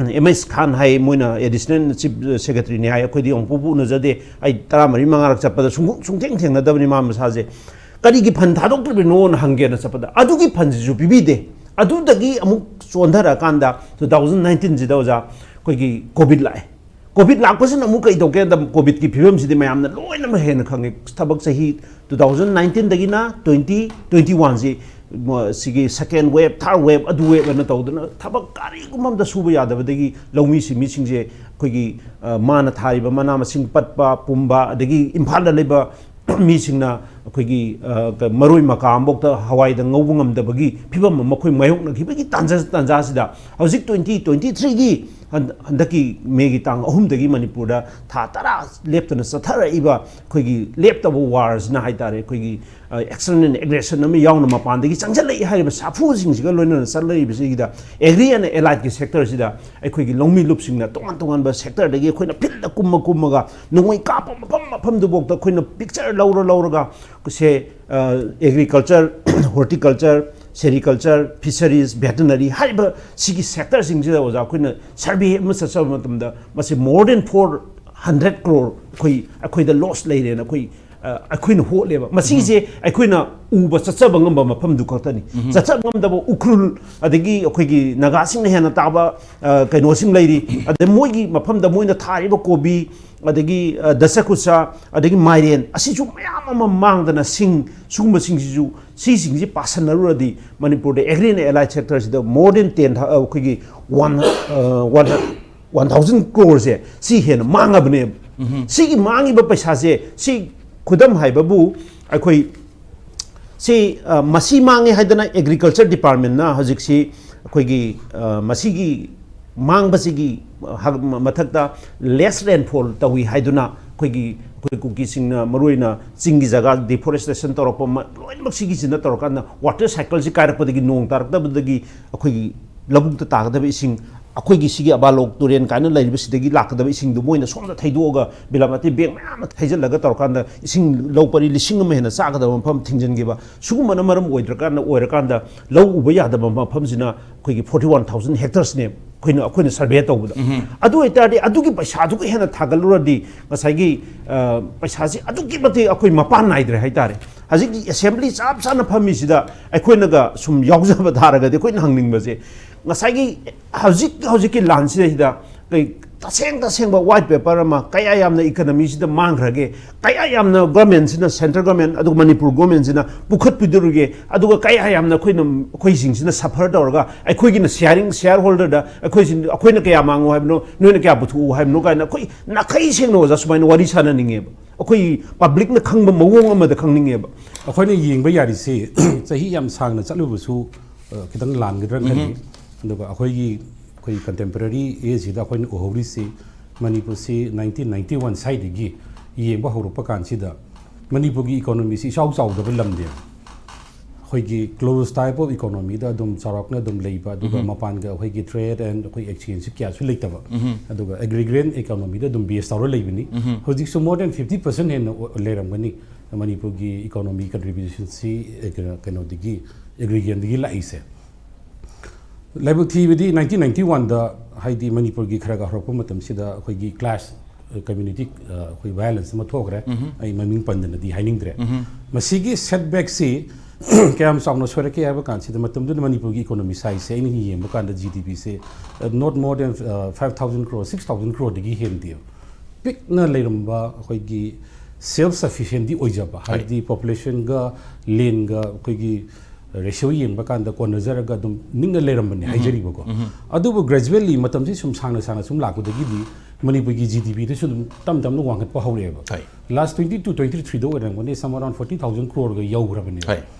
ꯑꯦꯝ ꯑꯦꯁ ꯈꯥꯟ ꯍꯥꯏ, ꯃꯣꯏꯅ ꯑꯦꯗꯤꯁꯅꯦꯜ ꯆꯤꯐ ꯁꯦꯀ꯭ꯔꯦꯇꯔꯤꯅꯤ ꯍꯥꯏ, ꯑꯩꯈꯣꯏꯗꯤ ꯑꯃꯨꯛꯐꯥꯎ ꯎꯅꯖꯗꯦ꯫ ꯑꯩ ꯇꯔꯥꯃꯔꯤ ꯃꯉꯥꯔꯛ ꯆꯠꯄꯗ ꯁꯨꯡ-, ꯁꯨꯡꯊꯦꯡ ꯊꯦꯡꯅꯗꯕꯅꯤ ꯃꯥ ꯃꯁꯥꯁꯦ꯫ ꯀꯔꯤꯒꯤ ꯐꯟ ꯊꯥꯗꯣꯛꯇ꯭ꯔꯤꯕꯅꯣꯅ ꯍꯪꯒꯦꯅ ꯆꯠꯄꯗ ꯑꯗꯨꯒꯤ ꯐꯟꯁꯤꯁꯨ ꯄꯤꯕꯤꯗꯦ꯫ ꯑꯗꯨꯗꯒꯤ ꯑꯃꯨꯛ ꯆꯣꯟꯊꯔꯀꯥꯟꯗ two thousand nineteenꯁꯤꯗ, ꯑꯣꯖꯥ, ꯑꯩꯈꯣꯏꯒꯤ ꯀꯣꯚꯤꯗ ꯂꯥꯛꯑꯦ꯫ ꯀꯣꯚꯤꯗ ꯂꯥꯛꯄꯁꯤꯅ ꯑꯃꯨꯛ ꯀꯩ ꯇꯧꯒꯦꯗ, ꯀꯣꯚꯤꯗꯀꯤ ꯐꯤꯕꯝꯁꯤꯗꯤ ꯃꯌꯥꯝꯅ ꯂꯣꯏꯅꯃꯛ ꯍꯦꯟꯅ ꯈꯪꯉꯦ꯫ ꯊꯕꯛ ꯆꯍꯤ two thousand nineteenꯗꯒꯤꯅ twenty twenty-oneꯁꯤ, ꯃ-, ꯁꯤꯒꯤ second wave, third wave, ꯑꯗꯨ wave ꯑꯅ ꯇꯧꯗꯅ ꯊꯕꯛ ꯀꯔꯤꯒꯨꯝꯕ ꯑꯝꯇ ꯁꯨꯕ ꯌꯥꯗꯕꯗꯒꯤ ꯂꯧꯃꯤ ꯁꯤꯟꯃꯤꯁꯤꯡꯁꯦ ꯑꯩꯈꯣꯏꯒꯤ, ꯑ, ꯃꯥꯅ ꯊꯥꯔꯤꯕ ꯃꯅꯥ ꯃꯁꯤꯡ ꯄꯠꯄ ꯄꯨꯝꯕ, ꯑꯗꯒꯤ ꯏꯝꯐꯥꯜꯗ ꯂꯩꯕ ꯃꯤꯁꯤꯡꯅ ꯑꯩꯈꯣꯏꯒꯤ, ꯑ, ꯀ-, ꯃꯔꯣꯏ ꯃꯀꯥ ꯑꯃꯐꯥꯎꯗ ꯍꯋꯥꯏꯗ ꯉꯧꯕ ꯉꯝꯗꯕꯒꯤ ꯐꯤꯕꯝ ꯑꯃ ꯑꯩꯈꯣꯏ ꯃꯥꯌꯣꯛꯅꯈꯤꯕꯒꯤ ꯇꯥꯟꯖꯥ-, ꯇꯥꯟꯖꯥꯁꯤꯗ, ꯍꯧꯖꯤꯛ twenty twenty-three ꯒꯤ ꯍꯟ-, ꯍꯟꯗꯛꯀꯤ May ꯒꯤ ꯇꯥꯡ ꯑꯍꯨꯝꯗꯒꯤ ꯃꯅꯤꯄꯨꯔꯗ ꯊꯥ ꯇꯔꯥ ꯂꯦꯞꯇꯅ ꯆꯠꯊꯔꯛꯏꯕ ꯑꯩꯈꯣꯏꯒꯤ ꯂꯦꯞꯇꯕ war ꯁꯤꯅ ꯍꯥꯏꯇꯥꯔꯦ, ꯑꯩꯈꯣꯏꯒꯤ, ꯑ, external aggression ꯑꯃ ꯌꯥꯎꯅ ꯃꯄꯥꯟꯗꯒꯤ ꯆꯪꯁꯤꯜꯂꯛꯏ ꯍꯥꯏꯔꯤꯕ ꯁꯥꯐꯨꯁꯤꯡꯁꯤꯒ ꯂꯣꯏꯅꯅ ꯆꯠꯂꯛꯏꯕꯁꯤꯗ, Agri and Allied ꯀꯤ sector ꯁꯤꯗ ꯑꯩꯈꯣꯏꯒꯤ ꯂꯧꯃꯤ ꯂꯨꯞꯁꯤꯡꯅ ꯇꯣꯉꯥꯟ ꯇꯣꯉꯥꯟꯕ sector ꯗꯒꯤ ꯑꯩꯈꯣꯏꯅ field ꯗ ꯀꯨꯝꯃ ꯀꯨꯝꯃꯒ, ꯅꯣꯡꯃꯩ ꯀꯥꯞꯄ ꯃꯐꯝ ꯃꯐꯝꯗꯨꯐꯥꯎꯗ ꯑꯩꯈꯣꯏꯅ picture ꯂꯧꯔ ꯂꯧꯔꯒ, ꯁꯦ, ꯑ, agriculture, horticulture, sericulture, fisheries, veterinary ꯍꯥꯏꯔꯤꯕ ꯁꯤꯒꯤ sector ꯁꯤꯡꯁꯤꯗ, ꯑꯣꯖꯥ, ꯑꯩꯈꯣꯏꯅ survey ꯑꯃ ꯆꯠꯆꯕ ꯃꯇꯝꯗ, ꯃꯁꯤ more than four hundred crore ꯑꯩꯈꯣꯏ, ꯑꯩꯈꯣꯏꯗ loss ꯂꯩꯔꯦꯅ ꯑꯩꯈꯣꯏ, ꯑ, ꯑꯩꯈꯣꯏꯅ ꯍꯣꯠꯂꯦꯕ꯫ ꯃꯁꯤꯁꯦ ꯑꯩꯈꯣꯏꯅ ꯎꯕ ꯆꯠꯆꯕ ꯉꯝꯕ ꯃꯐꯝꯗꯨ ꯈꯛꯇꯅꯤ꯫ ꯆꯠꯆꯕ ꯉꯝꯗꯕ ꯎꯈ꯭ꯔꯨꯜ, ꯑꯗꯒꯤ ꯑꯩꯈꯣꯏꯒꯤ ꯅꯥꯒꯥꯁꯤꯡꯅ ꯍꯦꯟꯅ ꯇꯥꯕ, ꯑ, ꯀꯩꯅꯣꯁꯤꯡ ꯂꯩꯔꯤ꯫ ꯑꯗꯩ ꯃꯣꯏꯒꯤ ꯃꯐꯝꯗ ꯃꯣꯏꯅ ꯊꯥꯔꯤꯕ ꯀꯣꯕꯤ, ꯑꯗꯒꯤ, ꯑ, ꯗꯁꯀꯨꯁ, ꯑꯗꯒꯤ ꯃꯥꯏꯔꯦꯟ, ꯑꯁꯤꯁꯨ ꯃꯌꯥꯝ ꯑꯃ ꯃꯥꯡꯗꯅ, ꯁꯤꯡ, ꯁꯤꯒꯨꯝꯕꯁꯤꯡꯁꯤꯁꯨ, ꯁꯤꯁꯤꯡꯁꯤ ꯄꯥꯁꯟꯅꯔꯨꯔꯗꯤ, ꯃꯅꯤꯄꯨꯔꯗ Agri and Allied sector ꯁꯤꯗ more than ten ꯊꯥ-, ꯑ, ꯑꯩꯈꯣꯏꯒꯤ one, ꯑ, one, one thousand crore ꯁꯦ ꯁꯤ ꯍꯦꯟꯅ ꯃꯥꯡꯉꯕꯅꯦꯕ꯫ ꯁꯤꯒꯤ ꯃꯥꯡꯉꯤꯕ ꯄꯩꯁꯥꯁꯦ, ꯁꯤ ꯈꯨꯗꯝ ꯍꯥꯏꯕꯕꯨ, ꯑꯩꯈꯣꯏ ꯁꯤ, ꯑ, ꯃꯁꯤ ꯃꯥꯡꯉꯦ ꯍꯥꯏꯗꯅ Agriculture Department ꯅ ꯍꯧꯖꯤꯛꯁꯤ ꯑꯩꯈꯣꯏꯒꯤ, ꯑ, ꯃꯁꯤꯒꯤ ꯃꯥꯡꯕꯁꯤꯒꯤ, ꯑ, ꯍ-, ꯃ-, ꯃꯊꯛꯇ less rainfall ꯇꯧꯏ ꯍꯥꯏꯗꯨꯅ ꯑꯩꯈꯣꯏꯒꯤ, ꯑꯩꯈꯣꯏ ꯀꯨꯀꯤꯁꯤꯡꯅ ꯃꯔꯨꯑꯣꯏꯅ ꯆꯤꯡꯒꯤ ꯖꯒꯥ deforestation ꯇꯧꯔꯛꯄ ꯃ-, ꯂꯣꯏꯅꯃꯛ ꯁꯤꯒꯤꯁꯤꯅ ꯇꯧꯔꯀꯥꯟꯗ water cycle ꯁꯤ ꯀꯥꯏꯔꯛꯄꯗꯒꯤ, ꯅꯣꯡ ꯇꯥꯔꯛꯇꯕꯗꯒꯤ ꯑꯩꯈꯣꯏꯒꯤ ꯂꯧꯕꯨꯛꯇ ꯇꯥꯒꯗꯕ ꯏꯁꯤꯡ, ꯑꯩꯈꯣꯏꯒꯤ ꯁꯤꯒꯤ ꯑꯕꯥꯂꯣꯛ ꯇꯨꯔꯦꯟ ꯀꯥꯏꯅ ꯂꯩꯔꯤꯕꯁꯤꯗꯒꯤ ꯂꯥꯛꯀꯗꯕ ꯏꯁꯤꯡꯗꯨ ꯃꯣꯏꯅ ꯁꯣꯝꯗ ꯊꯩꯗꯣꯛꯑꯒ ꯕꯤꯂꯥꯃꯇꯤ bank ꯃꯌꯥꯝ ꯑꯃ ꯊꯩꯖꯤꯜꯂꯒ ꯇꯧꯔꯀꯥꯟꯗ ꯏꯁꯤꯡ ꯂꯧ ꯄꯔꯤ ꯂꯤꯁꯤꯡ ꯑꯃ ꯍꯦꯟꯅ ꯆꯥꯒꯗꯕ ꯃꯐꯝ ꯊꯤꯡꯖꯤꯟꯈꯤꯕ, ꯁꯤꯒꯨꯝꯕꯅ ꯃꯔꯝ ꯑꯣꯏꯗ꯭ꯔꯀꯥꯟꯗ, ꯑꯣꯏꯔꯀꯥꯟꯗ ꯂꯧ ꯎꯕ ꯌꯥꯗꯕ ꯃꯐꯝꯁꯤꯅ ꯑꯩꯈꯣꯏꯒꯤ forty one thousand hectares ꯅꯦꯕ ꯑꯩꯈꯣꯏꯅ, ꯑꯩꯈꯣꯏꯅ survey ꯇꯧꯕꯗ꯫ ꯑꯗꯨ ꯑꯣꯏꯇꯥꯔꯗꯤ ꯑꯗꯨꯒꯤ ꯄꯩꯁꯥꯗꯨꯒ ꯍꯦꯟꯅ ꯊꯥꯒꯠꯂꯨꯔꯗꯤ ꯉꯁꯥꯏꯒꯤ, ꯑ, ꯄꯩꯁꯥꯁꯤ ꯑꯗꯨꯛꯀꯤ ꯃꯇꯤꯛ ꯑꯩꯈꯣꯏ ꯃꯄꯥꯟ ꯅꯥꯏꯗ꯭ꯔꯦ ꯍꯥꯏꯇꯥꯔꯦ꯫ ꯍꯧꯖꯤꯛꯀꯤ assembly ꯆꯞ ꯆꯥꯅ ꯐꯝꯃꯤꯁꯤꯗ ꯑꯩꯈꯣꯏꯅꯒ ꯁꯨꯝ ꯌꯥꯎꯖꯕ ꯇꯥꯔꯒꯗꯤ, ꯑꯩꯈꯣꯏꯅ ꯍꯪꯅꯤꯡꯕꯁꯦ, ꯉꯁꯥꯏꯒꯤ ꯍꯧꯖꯤꯛ ꯍꯧꯖꯤꯛꯀꯤ ꯂꯥꯟꯁꯤꯗꯩꯗ ꯀꯩ ꯇꯁꯦꯡ ꯇꯁꯦꯡꯕ white paper ꯑꯃ ꯀꯌꯥ ꯌꯥꯝꯅ economy ꯁꯤꯗ ꯃꯥꯡꯈ꯭ꯔꯒꯦ, ꯀꯌꯥ ꯌꯥꯝꯅ government ꯁꯤꯅ, central government ꯑꯗꯨꯒ ꯃꯅꯤꯄꯨꯔ government ꯁꯤꯅ ꯄꯨꯈꯠꯄꯤꯗꯣꯔꯤꯒꯦ, ꯑꯗꯨꯒ ꯀꯌꯥ ꯌꯥꯝꯅ ꯑꯩꯈꯣꯏꯅ, ꯑꯩꯈꯣꯏꯁꯤꯡꯁꯤꯅ suffer ꯇꯧꯔꯒ ꯑꯩꯈꯣꯏꯒꯤꯅ sharing, shareholder ꯗ ꯑꯩꯈꯣꯏꯁꯤ, ꯑꯩꯈꯣꯏꯅ ꯀꯌꯥ ꯃꯥꯡꯉꯨ ꯍꯥꯏꯕꯅꯣ, ꯅꯣꯏꯅ ꯀꯌꯥ ꯄꯨꯊꯣꯛꯎ ꯍꯥꯏꯕꯅꯣ ꯀꯥꯏꯅ ꯑꯩꯈꯣꯏ ꯅꯥꯈꯩ ꯁꯦꯡꯅ, ꯑꯣꯖꯥ, ꯁꯨꯃꯥꯏꯅ ꯋꯥꯔꯤ ꯁꯥꯟꯅꯅꯤꯡꯉꯦꯕ꯫ ꯑꯩꯈꯣꯏ ꯄꯕ꯭ꯂꯤꯛꯅ ꯈꯪꯕ ꯃꯑꯣꯡ ꯑꯃꯗ ꯈꯪꯅꯤꯡꯉꯦꯕ꯫ ꯑꯩꯈꯣꯏꯅ ꯌꯦꯡꯕ ꯌꯥꯔꯤꯁꯤ ꯆꯍꯤ ꯌꯥꯝ ꯁꯥꯡꯅ ꯆꯠꯂꯨꯕꯁꯨ, ꯑ, ꯈꯤꯇꯪ ꯂꯥꯟꯒꯗ꯭ꯔꯥ ꯈꯜꯂꯤ꯫ ꯑꯗꯨꯒ ꯑꯩꯈꯣꯏꯒꯤ, ꯑꯩꯈꯣꯏ contemporary age ꯁꯤꯗ ꯑꯩꯈꯣꯏꯅ ꯎꯍꯧꯔꯤꯁꯤ, ꯃꯅꯤꯄꯨꯔꯁꯤ nineteen ninety one ꯁ꯭ꯋꯥꯏꯗꯒꯤ ꯌꯦꯡꯕ ꯍꯧꯔꯛꯄ ꯀꯥꯟꯁꯤꯗ ꯃꯅꯤꯄꯨꯔꯒꯤ economy ꯁꯤ ꯏꯆꯥꯎ ꯆꯥꯎꯗꯕ ꯂꯝꯅꯦꯕ꯫ ꯑꯩꯈꯣꯏꯒꯤ closed type of economy ꯗ ꯑꯗꯨꯝ ꯆꯥꯎꯔꯥꯛꯅ ꯑꯗꯨꯝ ꯂꯩꯕ, ꯑꯗꯨꯒ ꯃꯄꯥꯟꯒ ꯑꯩꯈꯣꯏꯒꯤ trade and ꯑꯩꯈꯣꯏ exchange ꯁꯤ ꯀꯌꯥꯁꯨ ꯂꯩꯇꯕ, ꯑꯗꯨꯒ agrarian economy ꯗ ꯑꯗꯨꯝ base ꯇꯧꯔ ꯂꯩꯕꯅꯤ꯫ ꯍꯧꯖꯤꯛꯁꯨ more than fifty percent ꯍꯦꯟꯅ ꯑꯣ-, ꯂꯩꯔꯝꯒꯅꯤ ꯃꯅꯤꯄꯨꯔꯒꯤ economy contribution ꯁꯤ, ꯑꯦ, ꯀꯩꯅꯣ, ꯀꯩꯅꯣꯗꯒꯤ, agrarian ꯗꯒꯤ ꯂꯥꯛꯏꯁꯦ꯫ ꯂꯥꯏꯕꯛ ꯊꯤꯕꯗꯤ nineteen ninety one ꯗ, ꯍꯥꯏꯗꯤ ꯃꯅꯤꯄꯨꯔꯒꯤ ꯈꯔ ꯈꯔ ꯍꯧꯔꯛꯄ ꯃꯇꯝꯁꯤꯗ ꯑꯩꯈꯣꯏꯒꯤ class, ꯑ, community, ꯑ, ꯑꯩꯈꯣꯏ violence ꯑꯃ ꯊꯣꯛꯈ꯭ꯔꯦ꯫ ꯑꯩ ꯃꯃꯤꯡ ꯄꯟꯗꯅꯗꯤ ꯍꯥꯏꯅꯤꯡꯗ꯭ꯔꯦ꯫ ꯃꯁꯤꯒꯤ setback ꯁꯤ ꯀꯌꯥꯝ ꯆꯥꯎꯅ ꯁꯣꯏꯔꯛꯀꯦ ꯍꯥꯏꯕ ꯀꯥꯟꯁꯤꯗ, ꯃꯇꯝꯗꯨꯗ ꯃꯅꯤꯄꯨꯔꯒꯤ economy size ꯁꯦ ꯑꯩꯅ ꯌꯦꯡꯕ ꯀꯥꯟꯗ G D P ꯁꯦ, ꯑ, not more than, ꯑ, five thousand crore, six thousand crore ꯗꯒꯤ ꯍꯦꯟꯗꯦꯕ꯫ ꯄꯤꯛꯅ ꯂꯩꯔꯝꯕ ꯑꯩꯈꯣꯏꯒꯤ self sufficient ꯗꯤ ꯑꯣꯏꯖꯕ, ꯍꯥꯏꯗꯤ population ꯒ land ꯒ ꯑꯩꯈꯣꯏꯒꯤ ratio ꯌꯦꯡꯕ ꯀꯥꯟꯗ ꯀꯣꯟꯅꯖꯔꯒ ꯑꯗꯨꯝ ꯅꯤꯡꯅ ꯂꯩꯔꯝꯕꯅꯦ ꯍꯥꯏꯖꯔꯤꯕꯀꯣ꯫ ꯑꯗꯨꯕꯨ gradually ꯃꯇꯝꯁꯤ ꯁꯨꯝ ꯁꯥꯡꯅ ꯁꯥꯡꯅ ꯁꯨꯝ ꯂꯥꯛꯄꯗꯒꯤꯗꯤ ꯃꯅꯤꯄꯨꯔꯒꯤ G D P ꯗꯁꯨ ꯑꯗꯨꯝ ꯇꯞ ꯇꯞꯅ ꯋꯥꯡꯈꯠꯄ ꯍꯧꯔꯛꯑꯦꯕ꯫ Last twenty two, twenty three ꯗ ꯑꯣꯏꯔꯝꯒꯅꯤ, some around forty thousand crore ꯒ ꯌꯧꯈ꯭ꯔꯕꯅꯦꯕ꯫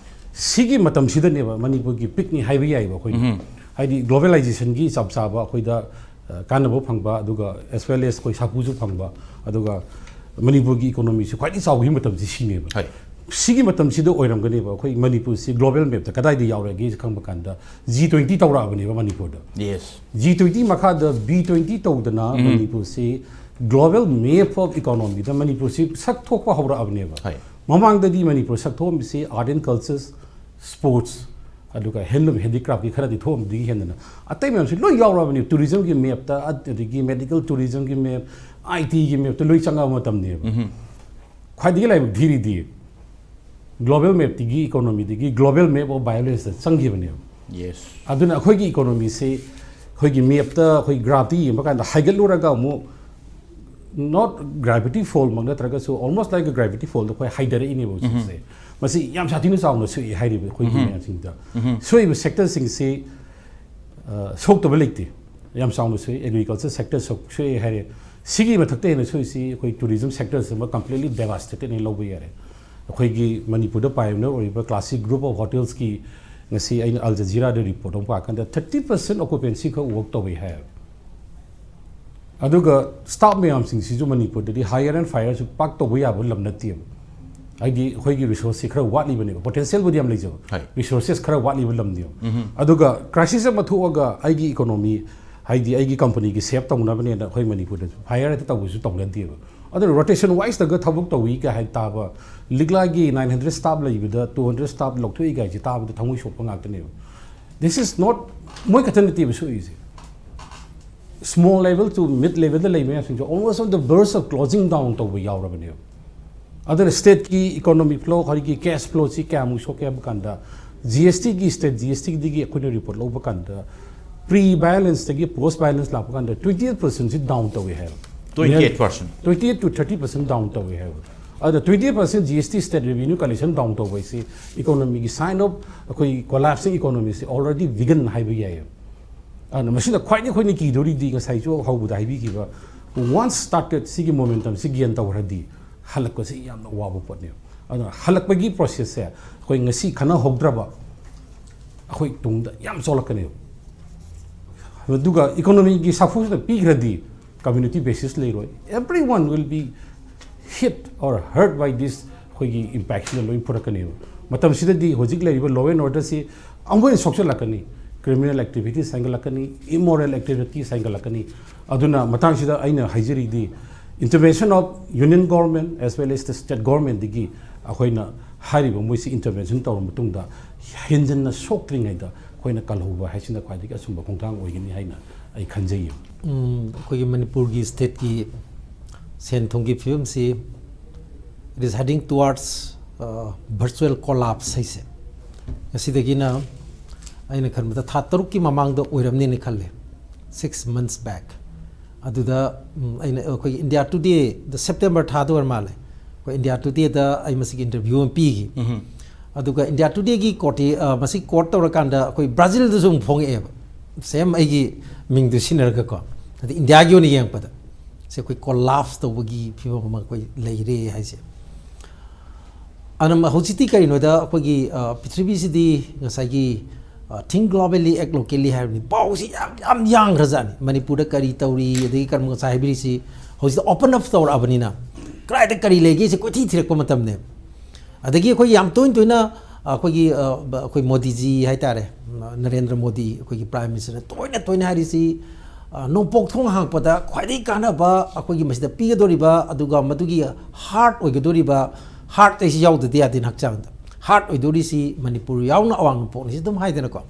ꯁꯤꯒꯤ ꯃꯇꯝꯁꯤꯗꯅꯦꯕ ꯃꯅꯤꯄꯨꯔꯒꯤ peak ꯅꯤ ꯍꯥꯏꯕ ꯌꯥꯏꯕ ꯑꯩꯈꯣꯏꯅ꯫ ꯍꯥꯏꯗꯤ globalization ꯒꯤ ꯆꯞ ꯆꯥꯕ ꯑꯩꯈꯣꯏꯗ, ꯑ, ꯀꯥꯟꯅꯕ ꯐꯪꯕ, ꯑꯗꯨꯒ as well as ꯑꯩꯈꯣꯏ ꯁꯥꯐꯨꯁꯨ ꯐꯪꯕ, ꯑꯗꯨꯒ ꯃꯅꯤꯄꯨꯔꯒꯤ economy ꯁꯤ ꯈ꯭ꯋꯥꯏꯗꯒꯤ ꯆꯥꯎꯕꯒꯤ ꯃꯇꯝꯁꯤ ꯁꯤꯅꯦꯕ꯫ ꯁꯤꯒꯤ ꯃꯇꯝꯁꯤꯗ ꯑꯣꯏꯔꯝꯒꯅꯦꯕ ꯑꯩꯈꯣꯏ ꯃꯅꯤꯄꯨꯔꯁꯤ global map ꯇ ꯀꯗꯥꯏꯗ ꯌꯥꯎꯔꯒꯦ ꯈꯪꯕ ꯀꯥꯟꯗ G twenty ꯇꯧꯔꯛꯑꯕꯅꯦꯕ ꯃꯅꯤꯄꯨꯔꯗ꯫ G twenty ꯃꯈꯥꯗ B twenty ꯇꯧꯗꯅ ꯃꯅꯤꯄꯨꯔꯁꯤ global map of economy ꯗ ꯃꯅꯤꯄꯨꯔꯁꯤ ꯁꯛ ꯊꯣꯛꯄ ꯍꯧꯔꯛꯑꯕꯅꯦꯕ꯫ ꯃꯃꯥꯡꯗꯗꯤ ꯃꯅꯤꯄꯨꯔ ꯁꯛ ꯊꯣꯛꯑꯝꯃꯤꯁꯤ art and cultures, sports, ꯑꯗꯨꯒ handloom handicraft ꯀꯤ ꯈꯔꯗꯤ ꯊꯣꯛꯑꯝꯕꯗꯒꯤ ꯍꯦꯟꯗꯅ ꯑꯇꯩ ꯃꯌꯥꯝꯁꯤ ꯂꯣꯏ ꯌꯥꯎꯔꯛꯑꯕꯅꯦ꯫ Tourism ꯒꯤ map ꯇ, ꯑꯗꯒꯤ medical tourism ꯒꯤ map, I T ꯒꯤ map ꯇ ꯂꯣꯏ ꯆꯪꯉꯛꯑꯕ ꯃꯇꯝꯅꯦꯕ꯫ ꯈ꯭ꯋꯥꯏꯗꯒꯤ ꯂꯥꯏꯕꯛ ꯊꯤꯔꯤꯗꯤ global map ꯇꯒꯤ economy ꯗꯒꯤ global map of violence ꯇ ꯆꯪꯈꯤꯕꯅꯦꯕ꯫ ꯑꯗꯨꯅ ꯑꯩꯈꯣꯏꯒꯤ economy ꯁꯤ ꯑꯩꯈꯣꯏꯒꯤ map ꯇ, ꯑꯩꯈꯣꯏ graph ꯇ ꯌꯦꯡꯕ ꯀꯥꯟꯗ ꯍꯥꯏꯒꯠꯂꯨꯔꯒ ꯑꯃꯨꯛ not gravity fall ꯃꯛ ꯅꯠꯇ꯭ꯔꯒꯁꯨ almost like a gravity fall ꯗ ꯑꯩꯈꯣꯏ ꯍꯥꯏꯊꯔꯛꯏꯅꯦꯕ ꯍꯧꯖꯤꯛꯁꯦ꯫ ꯃꯁꯤ ꯌꯥꯝ ꯁꯥꯊꯤꯅ ꯆꯥꯎꯅ ꯁꯣꯛꯏ ꯍꯥꯏꯔꯤꯕ ꯑꯩꯈꯣꯏꯒꯤ ꯃꯌꯥꯝꯁꯤꯡꯗ꯫ ꯁꯣꯛꯏꯕ sector ꯁꯤꯡꯁꯤ, ꯑ, ꯁꯣꯛꯇꯕ ꯂꯩꯇꯦ꯫ ꯌꯥꯝ ꯆꯥꯎꯅ ꯁꯣꯛꯏ꯫ Agriculture sector ꯁꯣꯛ-, ꯁꯣꯛꯑꯦ ꯍꯥꯏꯔꯦ꯫ ꯁꯤꯒꯤ ꯃꯊꯛꯇ ꯍꯦꯟꯅ ꯁꯣꯏꯔꯤꯁꯤ ꯑꯩꯈꯣꯏ tourism sector ꯁꯤꯃ completely devastated ꯅꯤ ꯂꯧꯕ ꯌꯥꯔꯦ꯫ ꯑꯩꯈꯣꯏꯒꯤ ꯃꯅꯤꯄꯨꯔꯗ pioneer ꯑꯣꯏꯔꯤꯕ classic group of hotels ꯀꯤ ꯉꯁꯤ ꯑꯩꯅ Al Jazeera ꯗ report ꯑꯃ ꯄꯥꯀꯥꯟꯗ thirty percent occupancy ꯈꯛ work ꯇꯧꯏ ꯍꯥꯏꯌꯦꯕ꯫ ꯑꯗꯨꯒ staff ꯃꯌꯥꯝꯁꯤꯡꯁꯤꯁꯨ ꯃꯅꯤꯄꯨꯔꯗꯗꯤ hire and fire ꯁꯨ ꯄꯥꯛ ꯇꯧꯕ ꯌꯥꯕ ꯂꯝ ꯅꯠꯇꯦꯕ꯫ ꯍꯥꯏꯗꯤ ꯑꯩꯈꯣꯏꯒꯤ resource ꯁꯤ ꯈꯔ ꯋꯥꯠꯂꯤꯕꯅꯦꯕ, potential ꯕꯨꯗꯤ ꯌꯥꯝ ꯂꯩꯖꯕ, ꯍꯣꯏ꯫ Resources ꯈꯔ ꯋꯥꯠꯂꯤꯕ ꯂꯝꯅꯦꯕ꯫ ꯑꯗꯨꯒ crisis ꯑꯃ ꯊꯣꯛꯑꯒ ꯑꯩꯒꯤ economy, ꯍꯥꯏꯗꯤ ꯑꯩꯒꯤ company ꯒꯤ save ꯇꯧꯅꯕꯅꯦꯅ ꯑꯩꯈꯣꯏ ꯃꯅꯤꯄꯨꯔꯗ fire ꯍꯦꯛꯇ ꯇꯧꯕꯁꯨ ꯇꯧꯅꯗꯦꯕ꯫ ꯑꯗꯨꯅ rotation wise ꯇꯒ ꯊꯕꯛ ꯇꯧꯏ ꯀꯥꯏ ꯍꯥꯏ ꯇꯥꯕ, ꯂꯤꯛꯂꯥꯒꯤ nine hundred staff ꯂꯩꯕꯗ two hundred staff ꯂꯧꯊꯣꯛꯏ ꯀꯥꯏꯁꯦ ꯇꯥꯕꯗ ꯊꯃꯣꯏ ꯁꯣꯛꯄ ꯉꯥꯛꯇꯅꯦꯕ꯫ This is not, ꯃꯣꯏ ꯈꯛꯇ ꯅꯠꯇꯦꯕ ꯁꯣꯛꯏꯁꯦ, small level to mid level ꯗ ꯂꯩꯕ ꯃꯌꯥꯝꯁꯤꯡꯁꯨ almost on the verge of closing down ꯇꯧꯕ ꯌꯥꯎꯔꯕꯅꯦꯕ꯫ ꯑꯗꯨꯅ state ꯀꯤ economic flow, ꯍꯧꯖꯤꯛꯀꯤ cash flow ꯁꯤ ꯀꯌꯥꯃꯨꯛ ꯁꯣꯛꯀꯦ ꯍꯥꯏꯕ ꯀꯥꯟꯗ, G S T ꯒꯤ, state G S T ꯗꯒꯤ ꯑꯩꯈꯣꯏꯅ report ꯂꯧꯕ ꯀꯥꯟꯗ, pre violence ꯇꯒꯤ post violence ꯂꯥꯛꯄ ꯀꯥꯟꯗ twenty eight percent ꯁꯤ down ꯇꯧꯏ ꯍꯥꯏꯕ꯫ Twenty eight percent. Twenty eight to thirty percent down ꯇꯧꯏ ꯍꯥꯏꯕ꯫ ꯑꯗ twenty eight percent G S T state revenue collection down ꯇꯧꯕ ꯍꯥꯏꯁꯤ economy ꯒꯤ sign of ꯑꯩꯈꯣꯏ collapsing economy ꯁꯤ already begun ꯍꯥꯏꯕ ꯌꯥꯏꯌꯦꯕ꯫ ꯑꯗꯨꯅ ꯃꯁꯤꯗ ꯈ꯭ꯋꯥꯏꯗꯒꯤ ꯑꯩꯈꯣꯏꯅ ꯀꯤꯗꯧꯔꯤꯗꯤ ꯉꯁꯥꯏꯁꯨ ꯍꯧꯕꯗ ꯍꯥꯏꯕꯤꯈꯤꯕ, once started ꯁꯤꯒꯤ momentum ꯁꯤ gain ꯇꯧꯈ꯭ꯔꯗꯤ ꯍꯜꯂꯛꯄꯁꯤ ꯌꯥꯝꯅ ꯋꯥꯕ ꯄꯣꯠꯅꯦꯕ꯫ ꯑꯗꯨꯅ ꯍꯜꯂꯛꯄꯒꯤ process ꯁꯦ ꯑꯩꯈꯣꯏ ꯉꯁꯤ ꯈꯟꯅꯍꯧꯗ꯭ꯔꯕ ꯑꯩꯈꯣꯏ ꯇꯨꯡꯗ ꯌꯥꯝ ꯆꯣꯜꯂꯛꯀꯅꯦꯕ꯫ ꯑꯗꯨꯒ economy ꯒꯤ ꯁꯥꯐꯨꯁꯤꯗ ꯄꯤꯈ꯭ꯔꯗꯤ community basis ꯂꯩꯔꯣꯏ, everyone will be hit or hurt by this ꯑꯩꯈꯣꯏꯒꯤ impact ꯁꯤꯅ ꯂꯣꯏ ꯐꯨꯔꯛꯀꯅꯦꯕ꯫ ꯃꯇꯝꯁꯤꯗꯗꯤ ꯍꯧꯖꯤꯛ ꯂꯩꯔꯤꯕ law and order ꯁꯤ ꯑꯃꯨꯛ ꯍꯦꯟꯅ ꯁꯣꯛꯆꯜꯂꯛꯀꯅꯤ, criminal activities ꯍꯦꯟꯒꯠꯂꯛꯀꯅꯤ, immoral activities ꯍꯦꯟꯒꯠꯂꯛꯀꯅꯤ꯫ ꯑꯗꯨꯅ ꯃꯇꯥꯡꯁꯤꯗ ꯑꯩꯅ ꯍꯥꯏꯖꯔꯤꯗꯤ, intervention of union government as well as the state government ꯗꯒꯤ ꯑꯩꯈꯣꯏꯅ ꯍꯥꯏꯔꯤꯕ ꯃꯣꯏꯁꯤ intervention ꯇꯧꯔ ꯃꯇꯨꯡꯗ ꯍꯦꯟꯖꯟꯅ ꯁꯣꯛꯇ꯭ꯔꯤꯉꯩꯗ ꯑꯩꯈꯣꯏꯅ ꯀꯜꯍꯧꯕ ꯍꯥꯏꯁꯤꯅ ꯈ꯭ꯋꯥꯏꯗꯒꯤ ꯑꯆꯨꯝꯕ ꯈꯣꯡꯊꯥꯡ ꯑꯣꯏꯒꯅꯤ ꯍꯥꯏꯅ ꯑꯩ ꯈꯟꯖꯩ꯫ ꯎꯝ, ꯑꯩꯈꯣꯏꯒꯤ ꯃꯅꯤꯄꯨꯔꯒꯤ state ꯀꯤ ꯁꯦꯟ ꯊꯨꯝꯒꯤ ꯐꯤꯕꯝꯁꯤ it is heading towards, uh, virtual collapse ꯍꯥꯏꯁꯦ꯫ ꯉꯁꯤꯗꯒꯤꯅ ꯑꯩꯅ ꯈꯟꯕꯗ ꯊꯥ ꯇꯔꯨꯛꯀꯤ ꯃꯃꯥꯡꯗ ꯑꯣꯏꯔꯝꯅꯦꯅ ꯈꯜꯂꯦ, six months back꯫ ꯑꯗꯨꯗ, ꯎꯝ, ꯑꯩꯅ ꯑꯩꯈꯣꯏꯒꯤ India Today ꯗ, September ꯊꯥꯗ ꯑꯣꯏꯔ ꯃꯥꯜꯂꯦ, ꯑꯩꯈꯣꯏ India Today ꯗ ꯑꯩ ꯃꯁꯤꯒꯤ interview ꯑꯃ ꯄꯤꯈꯤ꯫ ꯑꯗꯨꯒ India Today ꯒꯤ quote, ꯑ, ꯃꯁꯤ quote ꯇꯧꯔꯀꯥꯟꯗ ꯑꯩꯈꯣꯏ ꯕ꯭ꯔꯥꯖꯤꯜꯗꯁꯨ ꯑꯃꯨꯛ ꯐꯣꯡꯉꯛꯑꯦꯕ, same ꯑꯩꯒꯤ ꯃꯤꯡꯗꯨ ꯁꯤꯖꯤꯟꯅꯔꯒꯀꯣ꯫ ꯑꯗ ꯏꯟꯗꯤꯌꯥꯒꯤ ꯑꯣꯏꯅ ꯌꯦꯡꯉꯛꯄꯗ ꯁꯦ ꯑꯩꯈꯣꯏ ꯀꯣꯂꯥꯞꯁ ꯇꯧꯕꯒꯤ ꯐꯤꯕꯝ ꯑꯃ ꯑꯩꯈꯣꯏ ꯂꯩꯔꯦ ꯍꯥꯏꯁꯦ꯫ ꯑꯗꯨꯅ ꯍꯧꯖꯤꯛꯇꯤ ꯀꯔꯤꯅꯣꯗ ꯑꯩꯈꯣꯏꯒꯤ ꯄ꯭ꯔꯤꯊꯤꯕꯤꯁꯤꯗꯤ ꯉꯁꯥꯏꯒꯤ ꯊꯤꯡ ꯒ꯭ꯂꯣꯕꯦꯜꯂꯤ ꯑꯦꯛ ꯂꯣꯀꯦꯜꯂꯤ ꯍꯥꯏꯕꯅꯤ꯫ ꯄꯥꯎꯁꯤ ꯌꯥꯝ ꯌꯥꯝ ꯌꯥꯡꯈ꯭ꯔꯖꯥꯠꯅꯤ꯫ ꯃꯅꯤꯄꯨꯔꯗ ꯀꯔꯤ ꯇꯧꯔꯤ, ꯑꯗꯒꯤ ꯀꯔꯝꯕ ꯉꯁꯥꯏ ꯍꯥꯏꯕꯤꯔꯤꯁꯤ ꯍꯧꯖꯤꯛꯇꯤ ꯑꯣꯄꯟ ꯑꯞ ꯇꯧꯔꯛꯑꯕꯅꯤꯅ ꯀꯗꯥꯏꯗ ꯀꯔꯤ ꯂꯩꯒꯦꯁꯦ ꯀꯣꯏꯊꯤ ꯊꯤꯔꯛꯄ ꯃꯇꯝꯅꯦꯕ꯫ ꯑꯗꯒꯤ ꯑꯩꯈꯣꯏ ꯌꯥꯝ ꯇꯣꯏꯅ ꯇꯣꯏꯅ ꯑꯩꯈꯣꯏꯒꯤ ꯑꯩꯈꯣꯏ ꯃꯣꯗꯤꯖꯤ ꯍꯥꯏꯇꯥꯔꯦ, ꯅꯔꯦꯟꯗ꯭ꯔ ꯃꯣꯗꯤ ꯑꯩꯈꯣꯏꯒꯤ ꯄ꯭ꯔꯥꯏꯝ ꯃꯤꯅꯤꯁꯇꯔꯅ ꯇꯣꯏꯅ ꯇꯣꯏꯅ ꯍꯥꯏꯔꯤꯁꯤ, ꯅꯣꯡꯄꯣꯛ ꯊꯣꯡ ꯍꯥꯡꯉꯛꯄꯗ ꯈ꯭ꯋꯥꯏꯗꯒꯤ ꯀꯥꯟꯅꯕ ꯑꯩꯈꯣꯏꯒꯤ ꯃꯁꯤꯗ ꯄꯤꯒꯗꯧꯔꯤꯕ, ꯑꯗꯨꯒ ꯃꯗꯨꯒꯤ ꯍꯥꯔꯠ ꯑꯣꯏꯒꯗꯧꯔꯤꯕ, ꯍꯥꯔꯠ ꯑꯩꯁꯤ ꯌꯥꯎꯗꯗꯤ ꯌꯥꯗꯦꯅ ꯍꯛꯆꯥꯡꯗ, ꯍꯥꯔꯠ ꯑꯣꯏꯗꯧꯔꯤꯁꯤ ꯃꯅꯤꯄꯨꯔ ꯌꯥꯎꯅ ꯑꯋꯥꯡ ꯅꯣꯡꯄꯣꯛꯅꯤ ꯁꯤ ꯑꯗꯨꯝ ꯍꯥꯏꯗꯅꯀꯣ,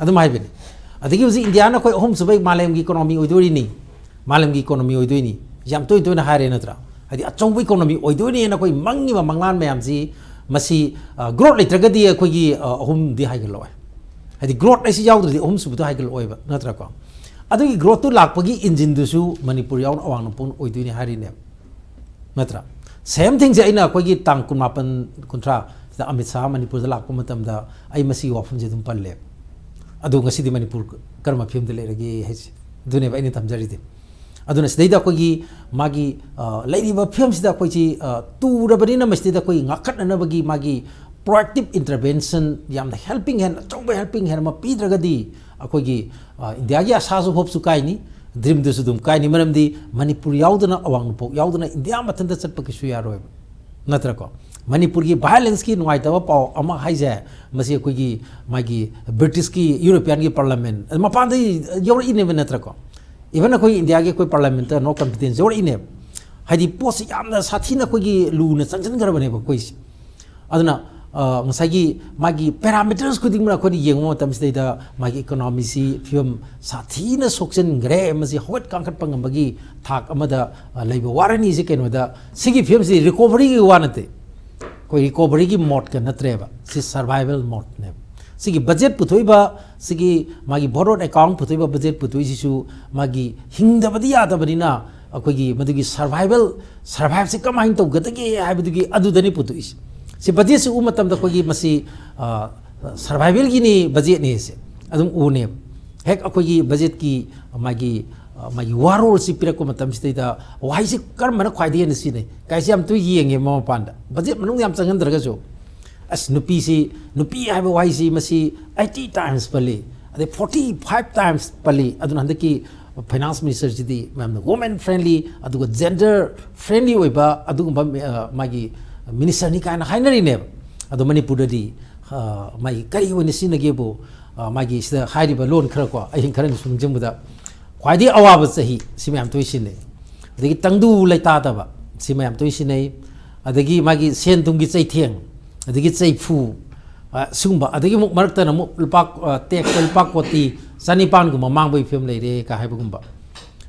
ꯑꯗꯨꯝ ꯍꯥꯏꯕꯅꯤ꯫ ꯑꯗꯒꯤ ꯍꯧꯖꯤꯛ ꯏꯟꯗꯤꯌꯥꯅ ꯑꯩꯈꯣꯏ ꯑꯍꯨꯝꯁꯨꯕ ꯃꯥꯂꯦꯝꯒꯤ ꯏꯀꯣꯅꯣꯃꯤ ꯑꯣꯏꯗꯣꯏꯔꯤꯅꯤ, ꯃꯥꯂꯦꯝꯒꯤ ꯏꯀꯣꯅꯣꯃꯤ ꯑꯣꯏꯗꯣꯏꯅꯤ, ꯌꯥꯝ ꯇꯣꯏꯅ ꯇꯣꯏꯅ ꯍꯥꯏꯔꯦ ꯅꯠꯇ꯭ꯔꯥ? ꯍꯥꯏꯗꯤ ꯑꯆꯧꯕ ꯏꯀꯣꯅꯣꯃꯤ ꯑꯣꯏꯗꯣꯏꯅꯦꯅ ꯑꯩꯈꯣꯏ ꯃꯪꯉꯤꯕ ꯃꯪꯂꯥꯟ ꯃꯌꯥꯝꯁꯤ, ꯃꯁꯤ ꯒ꯭ꯔꯣꯠ ꯂꯩꯇ꯭ꯔꯒꯗꯤ ꯑꯩꯈꯣꯏꯒꯤ ꯑꯍꯨꯝꯗꯤ ꯍꯥꯏꯒꯠꯂꯛꯑꯣꯏ꯫ ꯍꯥꯏꯗꯤ ꯒ꯭ꯔꯣꯠ ꯑꯁꯤ ꯌꯥꯎꯗ꯭ꯔꯗꯤ ꯑꯍꯨꯝꯁꯨꯕꯗꯣ ꯍꯥꯏꯒꯠꯂꯛꯑꯣꯏꯕ ꯅꯠꯇ꯭ꯔꯀꯣ? ꯑꯗꯨꯒꯤ ꯒ꯭ꯔꯣꯠꯇꯨ ꯂꯥꯛꯄꯒꯤ ꯏꯟꯖꯤꯟꯗꯨꯁꯨ ꯃꯅꯤꯄꯨꯔ ꯌꯥꯎꯅ ꯑꯋꯥꯡ ꯅꯣꯡꯄꯣꯛꯅ ꯑꯣꯏꯗꯣꯏꯅꯤ ꯍꯥꯏꯔꯤꯅꯦꯕ ꯅꯠꯇ꯭ꯔꯥ? ꯁꯦꯝ ꯊꯤꯡꯁꯦ ꯑꯩꯅ ꯑꯩꯈꯣꯏꯒꯤ ꯇꯥꯡ ꯀꯨꯟꯃꯥꯄꯟ ꯀꯨꯟꯊ꯭ꯔꯥ ꯁꯤꯗ ꯑꯃꯤꯠ ꯁꯥꯍ ꯃꯅꯤꯄꯨꯔꯗ ꯂꯥꯛꯄ ꯃꯇꯝꯗ ꯑꯩ ꯃꯁꯤꯒꯤ ꯋꯥꯐꯝꯁꯦ ꯑꯗꯨꯝ ꯄꯜꯂꯦꯕ꯫ ꯑꯗꯣ ꯉꯁꯤꯗꯤ ꯃꯅꯤꯄꯨꯔ ꯀꯔꯝꯕ ꯐꯤꯕꯝꯗ ꯂꯩꯔꯒꯦ ꯍꯥꯏꯁꯦ ꯑꯗꯨꯅꯦꯕ ꯑꯩꯅ ꯊꯝꯖꯔꯤꯗꯤ꯫ ꯑꯗꯨꯅ ꯁꯤꯗꯩꯗ ꯑꯩꯈꯣꯏꯒꯤ ꯃꯥꯒꯤ ꯂꯩꯔꯤꯕ ꯐꯤꯕꯝꯁꯤꯗ ꯑꯩꯈꯣꯏꯁꯤ ꯇꯨꯔꯕꯅꯤꯅ ꯃꯁꯤꯗꯩꯗ ꯑꯩꯈꯣꯏ ꯉꯥꯛꯈꯠꯅꯅꯕꯒꯤ ꯃꯥꯒꯤ proactive intervention, ꯌꯥꯝꯅ helping hand, ꯑꯆꯧꯕ helping hand ꯑꯃ ꯄꯤꯗ꯭ꯔꯒꯗꯤ ꯑꯩꯈꯣꯏꯒꯤ ꯏꯟꯗꯤꯌꯥꯒꯤ ꯑꯁꯥꯁꯨ ꯍꯣꯞꯁꯨ ꯀꯥꯏꯅꯤ, ꯗ꯭ꯔꯤꯝꯗꯨꯁꯨ ꯑꯗꯨꯝ ꯀꯥꯏꯅꯤ꯫ ꯃꯔꯝꯗꯤ ꯃꯅꯤꯄꯨꯔ ꯌꯥꯎꯗꯅ, ꯑꯋꯥꯡ ꯅꯣꯡꯄꯣꯛ ꯌꯥꯎꯗꯅ ꯏꯟꯗꯤꯌꯥ ꯃꯊꯟꯇ ꯆꯠꯄ ꯀꯩꯁꯨ ꯌꯥꯔꯣꯏꯕ ꯅꯠꯇ꯭ꯔꯀꯣ? ꯃꯅꯤꯄꯨꯔꯒꯤ violence ꯀꯤ ꯅꯨꯡꯉꯥꯏꯇꯕ ꯄꯥꯎ ꯑꯃ ꯍꯥꯏꯁꯦ, ꯃꯁꯤ ꯑꯩꯈꯣꯏꯒꯤ ꯃꯥꯒꯤ British ꯀꯤ, European ꯒꯤ parliament, ꯃꯄꯥꯟꯗꯒꯤ ꯌꯧꯔꯛꯏꯅꯦꯕ ꯅꯠꯇ꯭ꯔꯀꯣ? Even ꯑꯩꯈꯣꯏ ꯏꯟꯗꯤꯌꯥꯒꯤ ꯑꯩꯈꯣꯏ parliament ꯇ no confidence ꯌꯧꯔꯛꯏꯅꯦꯕ꯫ ꯍꯥꯏꯗꯤ ꯄꯣꯠꯁꯤ ꯌꯥꯝꯅ ꯁꯥꯊꯤꯅ ꯑꯩꯈꯣꯏꯒꯤ ꯂꯨꯅ ꯆꯪꯁꯤꯟꯈ꯭ꯔꯕꯅꯦꯕ ꯑꯩꯈꯣꯏꯁꯦ꯫ ꯑꯗꯨꯅ ꯉꯁꯥꯏꯒꯤ ꯃꯥꯒꯤ parameters ꯈꯨꯗꯤꯡꯃꯛ ꯑꯩꯈꯣꯏꯅ ꯌꯦꯡꯕ ꯃꯇꯝꯁꯤꯗꯩꯗ ꯃꯥꯒꯤ economy ꯁꯤ ꯐꯤꯕꯝ ꯁꯥꯊꯤꯅ ꯁꯣꯛꯆꯟꯈ꯭ꯔꯦ, ꯃꯁꯤ ꯍꯧꯒꯠ ꯀꯥꯡꯈꯠꯄ ꯉꯝꯕꯒꯤ ꯊꯥꯛ ꯑꯃꯗ ꯂꯩꯕ ꯋꯥꯔꯅꯤꯁꯤ ꯀꯩꯅꯣꯗ, ꯁꯤꯒꯤ ꯐꯤꯕꯝꯁꯤ recovery ꯒꯤ ꯋꯥ ꯅꯠꯇꯦ, ꯑꯩꯈꯣꯏ recovery ꯒꯤ mode ꯀ ꯅꯠꯇ꯭ꯔꯦꯕ, ꯁꯤ survival mode ꯅꯦꯕ꯫ ꯁꯤꯒꯤ budget ꯄꯨꯊꯣꯛꯏꯕ, ꯁꯤꯒꯤ ꯃꯥꯒꯤ borrowed account ꯄꯨꯊꯣꯛꯏꯕ, budget ꯄꯨꯊꯣꯛꯏꯁꯤꯁꯨ ꯃꯥꯒꯤ ꯍꯤꯡꯗꯕꯗꯤ ꯌꯥꯗꯕꯅꯤꯅ ꯑꯩꯈꯣꯏꯒꯤ ꯃꯗꯨꯒꯤ survival, survive ꯁꯦ ꯀꯃꯥꯏꯅ ꯇꯧꯒꯗꯒꯦ ꯍꯥꯏꯕꯗꯨꯒꯤ ꯑꯗꯨꯗꯅꯤ ꯄꯨꯊꯣꯛꯏꯁꯦ꯫ ꯁꯤ budget ꯁꯤ ꯎꯕ ꯃꯇꯝꯗ ꯑꯩꯈꯣꯏꯒꯤ ꯃꯁꯤ survival ꯒꯤꯅꯤ, budget ꯅꯤ ꯁꯦ ꯑꯗꯨꯝ ꯎꯅꯦꯕ꯫ ꯍꯦꯛ ꯑꯩꯈꯣꯏꯒꯤ budget ꯀꯤ ꯃꯥꯒꯤ ꯃꯥꯒꯤ ꯋꯥꯔꯣꯜꯁꯤ ꯄꯤꯔꯛꯄ ꯃꯇꯝꯁꯤꯗꯩꯗ ꯋꯥꯍꯩꯁꯤ ꯀꯔꯝꯕꯅ ꯈ꯭ꯋꯥꯏꯗꯒꯤ ꯍꯦꯟꯅ ꯁꯤꯖꯤꯟꯅꯩ ꯀꯥꯏꯁꯤ ꯌꯥꯝ ꯇꯣꯏ ꯌꯦꯡꯉꯦ ꯃꯃꯥ ꯃꯄꯥꯟꯗ꯫ ꯕꯖꯦꯠ ꯃꯅꯨꯡ ꯌꯥꯝ ꯆꯪꯍꯟꯗ꯭ꯔꯒꯁꯨ, ꯑꯁ, ꯅꯨꯄꯤꯁꯤ, ꯅꯨꯄꯤ ꯍꯥꯏꯕ ꯋꯥꯍꯩꯁꯤ ꯃꯁꯤ eighty times ꯄꯜꯂꯤ, ꯑꯗꯩ forty five times ꯄꯜꯂꯤ꯫ ꯑꯗꯨꯅ ꯍꯟꯗꯛꯀꯤ ꯐꯥꯏꯅꯥꯟꯁ ꯃꯤꯅꯤꯁꯇꯔꯁꯤꯗꯤ ꯃꯌꯥꯝꯅ women friendly, ꯑꯗꯨꯒ gender friendly ꯑꯣꯏꯕ ꯑꯗꯨꯒꯨꯝꯕ, ꯑ, ꯃꯥꯒꯤ ꯃꯤꯅꯤꯁꯇꯔꯅꯤ ꯀꯥꯏꯅ ꯍꯥꯏꯅꯔꯤꯅꯦꯕ꯫ ꯑꯗꯣ ꯃꯅꯤꯄꯨꯔꯗꯗꯤ, ꯑ, ꯃꯥꯒꯤ ꯀꯔꯤ ꯑꯣꯏꯅ ꯁꯤꯖꯤꯟꯅꯒꯦꯕꯨ, ꯑ, ꯃꯥꯒꯤ ꯁꯤꯗ ꯍꯥꯏꯔꯤꯕ ꯂꯣꯟ ꯈꯔ ꯀꯣ, ꯑꯩ ꯈꯔꯅꯤ ꯁꯨꯝ ꯅꯤꯡꯁꯤꯡꯕꯗ, ꯈ꯭ꯋꯥꯏꯗꯒꯤ ꯑꯋꯥꯕ ꯆꯍꯤ, ꯁꯤ ꯃꯌꯥꯝ ꯇꯣꯏ ꯁꯤꯖꯤꯟꯅꯩ꯫ ꯑꯗꯒꯤ ꯇꯪꯗꯨ ꯂꯩꯇꯥꯗꯕ, ꯁꯤ ꯃꯌꯥꯝ ꯇꯣꯏ ꯁꯤꯖꯤꯟꯅꯩ꯫ ꯑꯗꯒꯤ ꯃꯥꯒꯤ ꯁꯦꯟ ꯊꯨꯝꯒꯤ ꯆꯩꯊꯦꯡ, ꯑꯗꯒꯤ ꯆꯩꯐꯨ, ꯑ, ꯁꯤꯒꯨꯝꯕ, ꯑꯗꯒꯤ ꯑꯃꯨꯛ ꯃꯔꯛꯇꯅ ꯑꯃꯨꯛ ꯂꯨꯄꯥ, ꯑ, ꯇꯦꯛꯁꯇ ꯂꯨꯄꯥ ꯀꯣꯇꯤ ꯆꯅꯤꯄꯥꯟꯒꯨꯝꯕ ꯃꯥꯡꯕꯒꯤ ꯐꯤꯕꯝ ꯂꯩꯔꯦ ꯀ ꯍꯥꯏꯕꯒꯨꯝꯕ꯫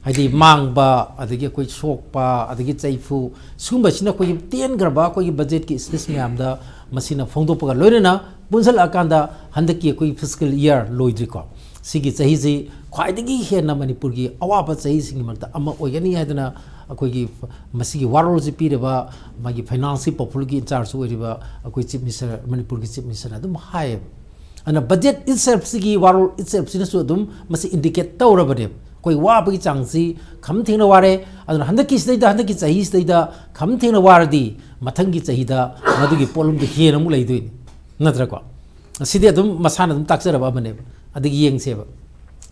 ꯍꯥꯏꯗꯤ ꯃꯥꯡꯕ, ꯑꯗꯒꯤ ꯑꯩꯈꯣꯏ ꯁꯣꯛꯄ, ꯑꯗꯒꯤ ꯆꯩꯐꯨ, ꯁꯤꯒꯨꯝꯕꯁꯤꯅ ꯑꯩꯈꯣꯏꯒꯤ ꯇꯦꯟꯈ꯭ꯔꯕ ꯑꯩꯈꯣꯏꯒꯤ ꯕꯖꯦꯠꯀꯤ speech ꯃꯌꯥꯝꯗ ꯃꯁꯤꯅ ꯐꯣꯡꯗꯣꯛꯄꯒ ꯂꯣꯏꯅꯅ ꯄꯨꯟꯁꯤꯜꯂꯛꯑꯀꯥꯟꯗ ꯍꯟꯗꯛꯀꯤ ꯑꯩꯈꯣꯏꯒꯤ fiscal year ꯂꯣꯏꯗ꯭ꯔꯤꯀꯣ, ꯁꯤꯒꯤ ꯆꯍꯤꯁꯤ ꯈ꯭ꯋꯥꯏꯗꯒꯤ ꯍꯦꯟꯅ ꯃꯅꯤꯄꯨꯔꯒꯤ ꯑꯋꯥꯕ ꯆꯍꯤꯁꯤꯡꯒꯤ ꯃꯔꯛꯇ ꯑꯃ ꯑꯣꯏꯒꯅꯤ ꯍꯥꯏꯗꯅ ꯑꯩꯈꯣꯏꯒꯤ ꯃꯁꯤꯒꯤ ꯋꯥꯔꯣꯜꯁꯤ ꯄꯤꯔꯤꯕ ꯃꯥꯒꯤ ꯐꯥꯏꯅꯥꯟꯁꯀꯤ ꯄꯣꯄꯨꯂꯔꯒꯤ in charge ꯑꯣꯏꯔꯤꯕ ꯑꯩꯈꯣꯏ ꯆꯤꯐ ꯃꯤꯅꯤꯁꯇꯔ, ꯃꯅꯤꯄꯨꯔꯒꯤ ꯆꯤꯐ ꯃꯤꯅꯤꯁꯇꯔꯅ ꯑꯗꯨꯝ ꯍꯥꯏꯌꯦꯕ꯫ ꯑꯗꯨꯅ ꯕꯖꯦꯠ itself ꯁꯤꯒꯤ ꯋꯥꯔꯣꯜ itself ꯁꯤꯅꯁꯨ ꯑꯗꯨꯝ ꯃꯁꯤ ꯏꯟꯗꯤꯀꯦꯠ ꯇꯧꯔꯕꯅꯦꯕ꯫ ꯑꯩꯈꯣꯏ ꯋꯥꯕꯒꯤ ꯆꯥꯡꯁꯤ ꯈꯝ ꯊꯦꯡꯅ ꯋꯥꯔꯦ꯫ ꯑꯗꯨꯅ ꯍꯟꯗꯛꯀꯤꯁꯤꯗꯩꯗ, ꯍꯟꯗꯛꯀꯤ ꯆꯍꯤꯁꯤꯗꯩꯗ ꯈꯝ ꯊꯦꯡꯅ ꯋꯥꯔꯗꯤ ꯃꯊꯪꯒꯤ ꯆꯍꯤꯗ ꯃꯗꯨꯒꯤ ꯄꯣꯠꯂꯨꯝꯗꯨ ꯍꯦꯟꯅ ꯑꯃꯨꯛ ꯂꯩꯗꯣꯏꯅꯤ, ꯅꯠꯇ꯭ꯔꯀꯣ? ꯁꯤꯗꯤ ꯑꯗꯨꯝ ꯃꯁꯥꯅ ꯑꯗꯨꯝ ꯇꯥꯛꯆꯔꯕ ꯑꯃꯅꯦꯕ꯫ ꯑꯗꯒꯤ ꯌꯦꯡꯁꯦꯕ,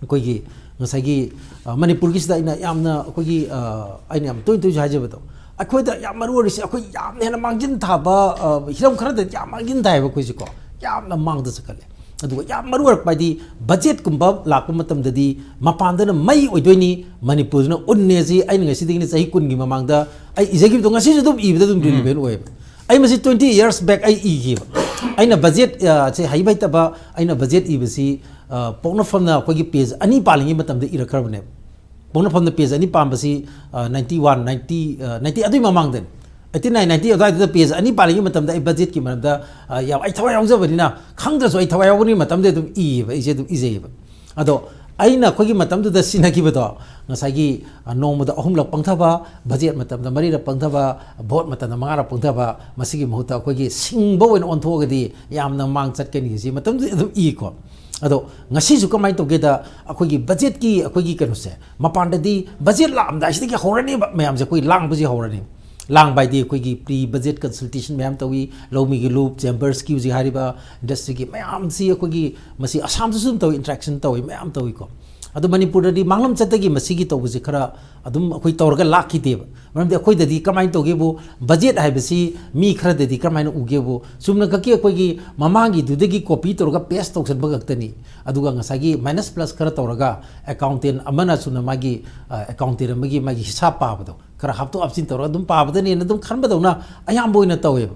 ꯑꯩꯈꯣꯏꯒꯤ ꯉꯁꯥꯏꯒꯤ, ꯑ, ꯃꯅꯤꯄꯨꯔꯒꯤꯁꯤꯗ ꯑꯩꯅ ꯌꯥꯝꯅ ꯑꯩꯈꯣꯏꯒꯤ, ꯑ, ꯑꯩꯅ ꯌꯥꯝ ꯇꯣꯏ ꯇꯣꯏꯁꯨ ꯍꯥꯏꯖꯕꯗꯣ, ꯑꯩꯈꯣꯏꯗ ꯌꯥꯝ ꯃꯔꯨ ꯑꯣꯏꯔꯤꯁꯦ, ꯑꯩꯈꯣꯏ ꯌꯥꯝꯅ ꯍꯦꯟꯅ ꯃꯥꯡꯖꯤꯟ ꯊꯥꯕ, ꯑ, ꯍꯤꯔꯝ ꯈꯔꯗ ꯌꯥꯝ ꯃꯥꯡꯖꯤꯟ ꯊꯥꯏꯌꯦꯕ ꯑꯩꯈꯣꯏꯁꯦꯀꯣ꯫ ꯌꯥꯝꯅ ꯃꯥꯡꯗ ꯆꯠꯈꯠꯂꯦ꯫ ꯑꯗꯨꯒ ꯌꯥꯝ ꯃꯔꯨ ꯑꯣꯏꯔꯛꯄ ꯍꯥꯏꯗꯤ ꯕꯖꯦꯠꯀꯨꯝꯕ ꯂꯥꯛꯄ ꯃꯇꯝꯗꯗꯤ ꯃꯄꯥꯟꯗꯅ ꯃꯩ ꯑꯣꯏꯗꯣꯏꯅꯤ, ꯃꯅꯤꯄꯨꯔꯗꯨꯅ ꯎꯟꯅꯦ꯫ ꯑꯁꯤ ꯑꯩꯅ ꯉꯁꯤꯗꯒꯤꯅ ꯆꯍꯤ ꯀꯨꯟꯒꯤ ꯃꯃꯥꯡꯗ ꯑꯩ ꯏꯖꯈꯤꯕꯗꯣ ꯉꯁꯤꯁꯨ ꯑꯗꯨꯝ ꯏꯕꯗ ꯑꯗꯨꯝ relevant ꯑꯣꯏꯌꯦꯕ꯫ ꯑꯩ ꯃꯁꯤ twenty years back ꯑꯩ ꯏꯈꯤꯕ꯫ ꯑꯩꯅ ꯕꯖꯦꯠ, ꯑ, ꯁꯦ ꯍꯩꯕ ꯍꯩꯇꯕ, ꯑꯩꯅ ꯕꯖꯦꯠ ꯏꯕꯁꯤ, ꯑ, ꯄꯣꯛꯅꯐꯝꯅ ꯑꯩꯈꯣꯏꯒꯤ ꯄꯦꯖ ꯑꯅꯤ ꯄꯥꯜꯂꯤꯉꯩ ꯃꯇꯝꯗ ꯏꯔꯛꯈ꯭ꯔꯕꯅꯦꯕ꯫ ꯄꯣꯛꯅꯐꯝꯅ ꯄꯦꯖ ꯑꯅꯤ ꯄꯥꯟꯕꯁꯤ, ꯑ, ninety one, ninety, ꯑ, ninety ꯑꯗꯨꯏ ꯃꯃꯥꯡꯗꯅꯤ꯫ Eighty nine, ninety ꯑꯗꯨꯋꯥꯏꯗꯨꯗ ꯄꯦꯖ ꯑꯅꯤ ꯄꯥꯜꯂꯤꯉꯩ ꯃꯇꯝꯗ ꯑꯩ ꯕꯖꯦꯠꯀꯤ ꯃꯔꯝꯗ, ꯑ, ꯌꯥꯝ, ꯑꯩ ꯊꯋꯥꯏ ꯌꯥꯎꯖꯕꯅꯤꯅ ꯈꯪꯗ꯭ꯔꯁꯨ ꯑꯩ ꯊꯋꯥꯏ ꯌꯥꯎꯕꯅꯤ ꯃꯇꯝꯗ ꯑꯗꯨꯝ ꯏꯌꯦꯕ, ꯑꯩꯁꯦ ꯑꯗꯨꯝ ꯏꯖꯩꯌꯦꯕ꯫ ꯑꯗꯣ ꯑꯩꯅ ꯑꯩꯈꯣꯏꯒꯤ ꯃꯇꯝꯗꯨꯗ ꯁꯤꯟꯅꯈꯤꯕꯗꯣ ꯉꯁꯥꯏꯒꯤ, ꯑ, ꯅꯣꯡꯃꯗ ꯑꯍꯨꯝꯂꯛ ꯄꯪꯊꯕ, ꯕꯖꯦꯠ ꯃꯇꯝꯗ ꯃꯔꯤꯔꯛ ꯄꯪꯊꯕ, ꯚꯣꯠ ꯃꯇꯝꯗ ꯃꯉꯥꯔꯛ ꯄꯪꯊꯕ, ꯃꯁꯤꯒꯤ ꯃꯍꯨꯠꯇ ꯑꯩꯈꯣꯏꯒꯤ ꯁꯤꯡꯕ ꯑꯣꯏꯅ ꯑꯣꯟꯊꯣꯛꯑꯒꯗꯤ ꯌꯥꯝꯅ ꯃꯥꯡ ꯆꯠꯀꯅꯤ ꯁꯤ ꯃꯇꯝꯗꯨꯗ ꯑꯗꯨꯝ ꯏꯀꯣ꯫ ꯑꯗꯣ ꯉꯁꯤꯁꯨ ꯀꯃꯥꯏꯅ ꯇꯧꯒꯦꯗ, ꯑꯩꯈꯣꯏꯒꯤ ꯕꯖꯦꯠꯀꯤ ꯑꯩꯈꯣꯏꯒꯤ ꯀꯩꯅꯣꯁꯦ, ꯃꯄꯥꯟꯗꯗꯤ ꯕꯖꯦꯠ ꯂꯥꯛꯑꯝꯗꯥꯏꯁꯤꯗꯒꯤ ꯍꯧꯔꯅꯦꯕ ꯃꯌꯥꯝꯁꯦ, ꯑꯩꯈꯣꯏ ꯂꯥꯡꯕꯁꯤ ꯍꯧꯔꯅꯤ꯫ ꯂꯥꯡꯕ ꯍꯥꯏꯗꯤ ꯑꯩꯈꯣꯏꯒꯤ pre budget consultation ꯃꯌꯥꯝ ꯇꯧꯏ, ꯂꯧꯃꯤꯒꯤ ꯂꯨꯞ, ꯆꯦꯝꯕꯔꯁꯀꯤ ꯍꯧꯖꯤꯛ ꯍꯥꯏꯔꯤꯕ ꯏꯟꯗꯁꯇ꯭ꯔꯤꯒꯤ ꯃꯌꯥꯝꯁꯤ ꯑꯩꯈꯣꯏꯒꯤ, ꯃꯁꯤ ꯑꯁꯥꯝꯗꯁꯨ ꯑꯗꯨꯝ ꯇꯧꯏ, ꯏꯟꯇꯔꯦꯛꯁꯟ ꯇꯧꯏ, ꯃꯌꯥꯝ ꯇꯧꯏꯀꯣ꯫ ꯑꯗꯣ ꯃꯅꯤꯄꯨꯔꯗꯗꯤ ꯃꯥꯡꯂꯝ ꯆꯠꯇꯒꯤ ꯃꯁꯤꯒꯤ ꯇꯧꯕꯁꯦ ꯈꯔ ꯑꯗꯨꯝ ꯑꯩꯈꯣꯏ ꯇꯧꯔꯒ ꯂꯥꯛꯈꯤꯗꯦꯕ꯫ ꯃꯔꯝꯗꯤ ꯑꯩꯈꯣꯏꯗꯗꯤ ꯀꯃꯥꯏꯅ ꯇꯧꯒꯦꯕꯨ, ꯕꯖꯦꯠ ꯍꯥꯏꯕꯁꯤ ꯃꯤ ꯈꯔꯗꯗꯤ ꯀꯔꯝꯍꯥꯏꯅ ꯎꯒꯦꯕꯨ, ꯆꯨꯝꯅ ꯈꯛꯀꯤ ꯑꯩꯈꯣꯏꯒꯤ ꯃꯃꯥꯡꯒꯤꯗꯨꯗꯒꯤ ꯀꯣꯄꯤ ꯇꯧꯔꯒ ꯄꯦꯁ ꯇꯧꯁꯟꯕ ꯈꯛꯇꯅꯤ꯫ ꯑꯗꯨꯒ ꯉꯁꯥꯏꯒꯤ ꯃꯥꯏꯅꯁ ꯄ꯭ꯂꯁ ꯈꯔ ꯇꯧꯔꯒ ꯑꯦꯀꯥꯎꯟꯇꯦꯟ ꯑꯃꯅ ꯆꯨꯝꯅ ꯃꯥꯒꯤ, ꯑ, ꯑꯦꯀꯥꯎꯟꯇꯦꯟ ꯑꯃꯒꯤ ꯃꯥꯒꯤ ꯍꯤꯁꯥꯞ ꯄꯥꯕꯗꯣ ꯈꯔ ꯍꯥꯞꯇꯣꯛ ꯍꯥꯞꯆꯤꯟ ꯇꯧꯔꯒ ꯑꯗꯨꯝ ꯄꯥꯕꯗꯅꯦꯅ ꯑꯗꯨꯝ ꯈꯟꯕꯗꯧꯅ ꯑꯌꯥꯝꯕ ꯑꯣꯏꯅ ꯇꯧꯋꯦꯕ꯫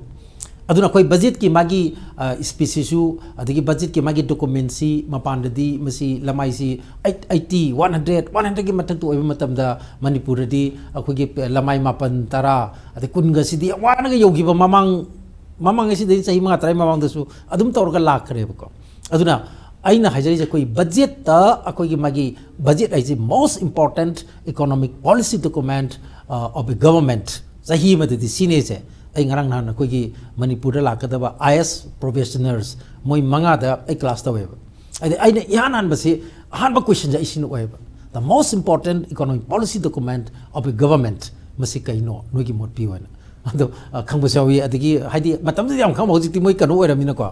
ꯑꯗꯨꯅ ꯑꯩꯈꯣꯏ ꯕꯖꯦꯠꯀꯤ ꯃꯥꯒꯤ, ꯑ, ꯁ꯭ꯄꯤꯁꯁꯤꯁꯨ, ꯑꯗꯒꯤ ꯕꯖꯦꯠꯀꯤ ꯃꯥꯒꯤ ꯗꯣꯀꯨꯃꯦꯟꯁꯤ, ꯃꯄꯥꯟꯗꯗꯤ ꯃꯁꯤ ꯂꯃꯥꯏꯁꯤ eight eighty, one hundred, one ꯍꯟꯗ꯭ꯔꯦꯠꯀꯤ ꯃꯊꯛꯇ ꯑꯣꯏꯕ ꯃꯇꯝꯗ ꯃꯅꯤꯄꯨꯔꯗꯗꯤ ꯑꯩꯈꯣꯏꯒꯤ ꯄꯦ-, ꯂꯃꯥꯏ ꯃꯥꯄꯟ, ꯇꯔꯥ, ꯑꯗꯩ ꯀꯨꯟꯒꯁꯤꯗꯤ ꯌꯥꯝ ꯋꯥꯅꯒ ꯌꯧꯈꯤꯕ, ꯃꯃꯥꯡ, ꯃꯃꯥꯡ ꯑꯁꯤꯗꯒꯤ ꯆꯍꯤ ꯃꯉꯥ, ꯇꯔꯥ ꯃꯃꯥꯡꯗꯁꯨ ꯑꯗꯨꯝ ꯇꯧꯔꯒ ꯂꯥꯛꯈ꯭ꯔꯦꯕꯀꯣ꯫ ꯑꯗꯨꯅ ꯑꯩꯅ ꯍꯥꯏꯖꯔꯤꯁꯦ, ꯑꯩꯈꯣꯏ ꯕꯖꯦꯠꯇ, ꯑꯩꯈꯣꯏꯒꯤ ꯃꯥꯒꯤ ꯕꯖꯦꯠ ꯍꯥꯏꯁꯤ most important economic policy document, ꯑ, of a government꯫ ꯆꯍꯤ ꯑꯃꯗꯗꯤ ꯁꯤꯅꯦꯁꯦ꯫ ꯑꯩ ꯉꯔꯥꯡ ꯅꯍꯥꯟ ꯑꯩꯈꯣꯏꯒꯤ ꯃꯅꯤꯄꯨꯔꯗ ꯂꯥꯛꯀꯗꯕ ꯑꯥꯏ ꯑꯦꯁ ꯄ꯭ꯔꯣꯐꯦꯁꯅꯦꯜꯁ ꯃꯣꯏ ꯃꯉꯥꯗ ꯑꯩ ꯀ꯭ꯂꯥꯁ ꯇꯧꯋꯦꯕ꯫ ꯍꯥꯏꯗꯤ ꯑꯩꯅ ꯏꯍꯥꯟ ꯍꯥꯟꯕꯁꯤ, ꯑꯍꯥꯟꯕ ꯀꯣꯏꯁꯟꯁꯦ ꯑꯩ ꯁꯤꯅ ꯑꯣꯏꯌꯦꯕ, the most important economic policy document of a government ꯃꯁꯤ ꯀꯩꯅꯣ, ꯅꯣꯏꯒꯤ ꯃꯣꯠ ꯄꯤꯌꯨ ꯍꯥꯏꯅ꯫ ꯑꯗꯣ, ꯑ, ꯈꯪꯕꯁꯨ ꯌꯥꯎꯏ, ꯑꯗꯒꯤ ꯍꯥꯏꯗꯤ ꯃꯇꯝꯗꯨꯗ ꯌꯥꯝ ꯈꯪꯕ, ꯍꯧꯖꯤꯛꯇꯤ ꯃꯣꯏ ꯀꯩꯅꯣ ꯑꯣꯏꯔꯕꯅꯤꯅꯀꯣ꯫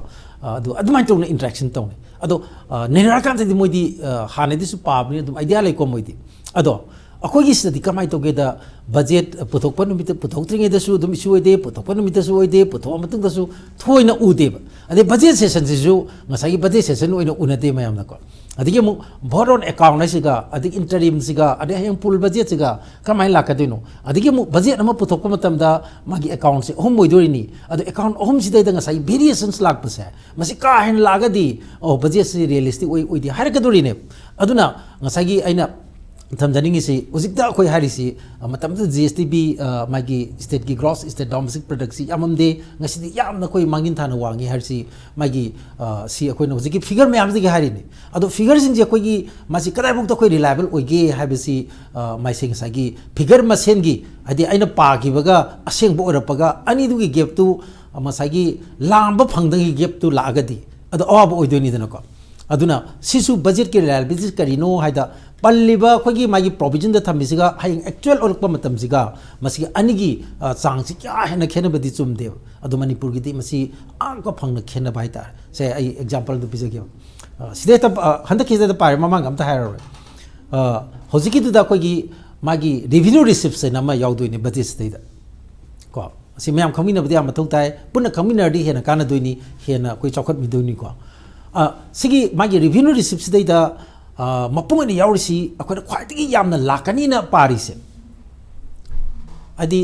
ꯑ, ꯑꯗꯨ ꯑꯗꯨꯃꯥꯏꯅ ꯇꯧꯅ ꯏꯟꯇꯔꯦꯛꯁꯟ ꯇꯧꯅꯤ꯫ ꯑꯗꯣ, ꯑ, ꯅꯦꯍꯔꯨ ꯀꯥꯟꯗꯗꯤ ꯃꯣꯏꯗꯤ, ꯑ, ꯍꯥꯟꯅꯗꯤꯁꯨ ꯄꯥꯕꯅꯤ, ꯑꯗꯨꯝ ꯑꯥꯏꯗꯤꯌꯥ ꯂꯩꯀꯣ ꯃꯣꯏꯗꯤ꯫ ꯑꯗꯣ ꯑꯩꯈꯣꯏꯒꯤ ꯁꯤꯗꯗꯤ ꯀꯃꯥꯏꯅ ꯇꯧꯒꯦꯗ, ꯕꯖꯦꯠ ꯄꯨꯊꯣꯛꯄ ꯅꯨꯃꯤꯠꯇ, ꯄꯨꯊꯣꯛꯇ꯭ꯔꯤꯉꯩꯗꯁꯨ ꯑꯗꯨꯝ ꯏꯁꯨ ꯑꯣꯏꯗꯦ, ꯄꯨꯊꯣꯛꯄ ꯅꯨꯃꯤꯠꯇꯁꯨ ꯑꯣꯏꯗꯦ, ꯄꯨꯊꯣꯛꯑ ꯃꯇꯨꯡꯗꯁꯨ ꯊꯣꯏꯅ ꯎꯗꯦꯕ꯫ ꯑꯗꯩ ꯕꯖꯦꯠ ꯁꯦꯁꯟꯁꯤꯁꯨ ꯉꯁꯥꯏꯒꯤ ꯕꯖꯦꯠ ꯁꯦꯁꯟ ꯑꯣꯏꯅ ꯎꯅꯗꯦ ꯃꯌꯥꯝꯅꯀꯣ꯫ ꯑꯗꯒꯤ ꯑꯃꯨꯛ vote on account ꯍꯥꯏꯁꯤꯒ, ꯑꯗꯒꯤ ꯏꯟꯇꯔꯤꯝꯁꯤꯒ, ꯑꯗꯩ ꯍꯌꯦꯡ ꯐꯨꯜ ꯕꯖꯦꯠꯁꯤꯒ ꯀꯃꯥꯏꯅ ꯂꯥꯛꯀꯗꯣꯏꯅꯣ? ꯑꯗꯒꯤ ꯑꯃꯨꯛ ꯕꯖꯦꯠ ꯑꯃ ꯄꯨꯊꯣꯛꯄ ꯃꯇꯝꯗ ꯃꯥꯒꯤ ꯑꯦꯀꯥꯎꯟꯁꯦ ꯑꯍꯨꯝ ꯑꯣꯏꯗꯣꯔꯤꯅꯤ꯫ ꯑꯗꯣ ꯑꯦꯀꯥꯎꯟ ꯑꯍꯨꯝꯁꯤꯗꯩꯗ ꯉꯁꯥꯏꯒꯤ ꯚꯦꯔꯤꯌꯦꯁꯟꯁ ꯂꯥꯛꯄꯁꯦ, ꯃꯁꯤ ꯀꯥ ꯍꯦꯟꯅ ꯂꯥꯛꯑꯒꯗꯤ, ꯑꯣ, ꯕꯖꯦꯠꯁꯤ ꯔꯤꯌꯦꯂꯤꯁꯇꯤꯛ ꯑꯣꯏ, ꯑꯣꯏꯗꯦ ꯍꯥꯏꯔꯛꯀꯗꯣꯔꯤꯅꯦꯕ꯫ ꯑꯗꯨꯅ ꯉꯁꯥꯏꯒꯤ ꯑꯩꯅ ꯊꯝꯖꯅꯤꯡꯉꯤꯁꯤ, ꯍꯧꯖꯤꯛꯇ ꯑꯩꯈꯣꯏ ꯍꯥꯏꯔꯤꯁꯤ, ꯑ, ꯃꯇꯝꯗꯨꯗ ꯖꯤ ꯑꯦꯁ ꯇꯤ ꯕꯤ, ꯑ, ꯃꯥꯒꯤ ꯁ꯭ꯇꯦꯠꯀꯤ ꯒ꯭ꯔꯣꯁ ꯁ꯭ꯇꯦꯠ ꯗꯣꯃꯦꯁꯇꯤꯛ ꯄ꯭ꯔꯗꯛꯁꯤ ꯌꯥꯝꯃꯝꯗꯦ, ꯉꯁꯤꯗꯤ ꯌꯥꯝꯅ ꯑꯩꯈꯣꯏ ꯃꯥꯡꯖꯤꯟ ꯊꯥꯅ ꯋꯥꯡꯉꯤ ꯍꯥꯏꯔꯤꯁꯤ, ꯃꯥꯒꯤ, ꯑ, ꯁꯤ ꯑꯩꯈꯣꯏꯅ ꯍꯧꯖꯤꯛꯀꯤ ꯐꯤꯒꯔ ꯃꯌꯥꯝꯁꯤꯗꯒꯤ ꯍꯥꯏꯔꯤꯅꯤ꯫ ꯑꯗꯣ ꯐꯤꯒꯔꯁꯤꯡꯁꯦ ꯑꯩꯈꯣꯏꯒꯤ ꯃꯁꯤ ꯀꯗꯥꯏꯐꯥꯎꯗ ꯑꯩꯈꯣꯏ ꯔꯤꯂꯥꯏꯕꯜ ꯑꯣꯏꯒꯦ ꯍꯥꯏꯕꯁꯤ, ꯑ, ꯃꯥꯏꯁꯦ ꯉꯁꯥꯏꯒꯤ ꯐꯤꯒꯔ ꯃꯁꯦꯟꯒꯤ, ꯍꯥꯏꯗꯤ ꯑꯩꯅ ꯄꯥꯈꯤꯕꯒ ꯑꯁꯦꯡꯕ ꯑꯣꯏꯔꯛꯄꯒ ꯑꯅꯤꯗꯨꯒꯤ ꯒꯦꯞꯇꯨ, ꯑ, ꯉꯁꯥꯏꯒꯤ ꯂꯥꯝꯕ ꯐꯪꯗꯒꯤ ꯒꯦꯞꯇꯨ ꯂꯥꯛꯑꯒꯗꯤ ꯑꯗꯣ ꯑꯋꯥꯕ ꯑꯣꯏꯗꯣꯏꯅꯤꯗꯅꯀꯣ꯫ ꯑꯗꯨꯅ ꯁꯤꯁꯨ ꯕꯖꯦꯠꯀꯤ ꯔꯤꯂꯥꯏꯕꯤꯂꯤꯇꯤ ꯀꯔꯤꯅꯣ ꯍꯥꯏꯗ ꯄꯜꯂꯤꯕ ꯑꯩꯈꯣꯏꯒꯤ ꯃꯥꯒꯤ ꯄ꯭ꯔꯣꯕꯤꯖꯟꯗ ꯊꯝꯃꯤꯁꯤꯒ ꯍꯌꯦꯡ ꯑꯦꯛꯆꯨꯋꯦꯜ ꯑꯣꯏꯔꯛꯄ ꯃꯇꯝꯁꯤꯒ ꯃꯁꯤꯒꯤ ꯑꯅꯤꯒꯤ, ꯑ, ꯆꯥꯡꯁꯤ ꯀꯌꯥ ꯍꯦꯟꯅ ꯈꯦꯠꯅꯕꯗꯤ ꯆꯨꯝꯗꯦꯕ꯫ ꯑꯗꯣ ꯃꯅꯤꯄꯨꯔꯒꯤꯗꯤ ꯃꯁꯤ ꯑꯉꯛꯄ ꯐꯪꯅ ꯈꯦꯠꯅꯕ ꯍꯥꯏꯇꯥꯔꯦ꯫ ꯁꯦ, ꯑꯩ ꯑꯦꯛꯖꯥꯝꯄꯜꯗꯨ ꯄꯤꯖꯒꯦꯕ꯫ ꯑ, ꯁꯤꯗꯩꯗ, ꯑ, ꯍꯟꯗꯛꯀꯤꯁꯤꯗ ꯄꯥꯔꯦ, ꯃꯃꯥꯡꯒ ꯑꯝꯇ ꯍꯥꯏꯔꯔꯣꯏ꯫ ꯑ, ꯍꯧꯖꯤꯛꯀꯤꯗꯨꯗ ꯑꯩꯈꯣꯏꯒꯤ ꯃꯥꯒꯤ ꯔꯦꯚꯤꯅ꯭ꯌꯨ ꯔꯤꯁꯤꯞꯁ ꯍꯥꯏꯅ ꯑꯃ ꯌꯥꯎꯗꯣꯏꯅꯦ ꯕꯖꯦꯠꯁꯤꯗꯩꯗ꯫ ꯀꯣ, ꯑꯁꯤ ꯃꯌꯥꯝ ꯈꯪꯃꯤꯟꯅꯕꯗꯤ ꯌꯥꯝ ꯃꯊꯧ ꯇꯥꯏ꯫ ꯄꯨꯟꯅ ꯈꯪꯃꯤꯟꯅꯔꯗꯤ ꯍꯦꯟꯅ ꯀꯥꯟꯅꯗꯣꯏꯅꯤ, ꯍꯦꯟꯅ ꯑꯩꯈꯣꯏ ꯆꯥꯎꯈꯠꯃꯤꯗꯣꯏꯅꯤꯀꯣ꯫ ꯑ, ꯁꯤꯒꯤ ꯃꯥꯒꯤ ꯔꯦꯚꯤꯅ꯭ꯌꯨ ꯔꯤꯁꯤꯞꯁꯤꯗꯩꯗ, ꯑ, ꯃꯄꯨꯡ ꯑꯣꯏꯅ ꯌꯥꯎꯔꯤꯁꯤ ꯑꯩꯈꯣꯏꯅ ꯈ꯭ꯋꯥꯏꯗꯒꯤ ꯌꯥꯝꯅ ꯂꯥꯛꯀꯅꯤꯅ ꯄꯥꯔꯤꯁꯦ꯫ ꯍꯥꯏꯗꯤ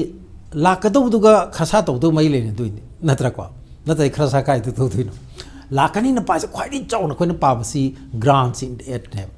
ꯂꯥꯛꯀꯗꯧꯕꯗꯨꯒ ꯈꯔꯁꯥ ꯇꯧꯗꯧ ꯃꯔꯤ ꯂꯩꯅꯗꯣꯏꯅꯤ, ꯅꯠꯇ꯭ꯔꯀꯣ? ꯅꯠꯇ꯭ꯔꯗꯤ ꯈꯔꯁꯥ ꯀꯥꯏꯗ ꯇꯧꯗꯣꯏꯅꯣ? ꯂꯥꯛꯀꯅꯤꯅ ꯄꯥꯏꯁꯦ ꯈ꯭ꯋꯥꯏꯗꯒꯤ ꯆꯥꯎꯅ ꯑꯩꯈꯣꯏꯅ ꯄꯥꯕꯁꯤ grants in aidꯅꯦꯕ꯫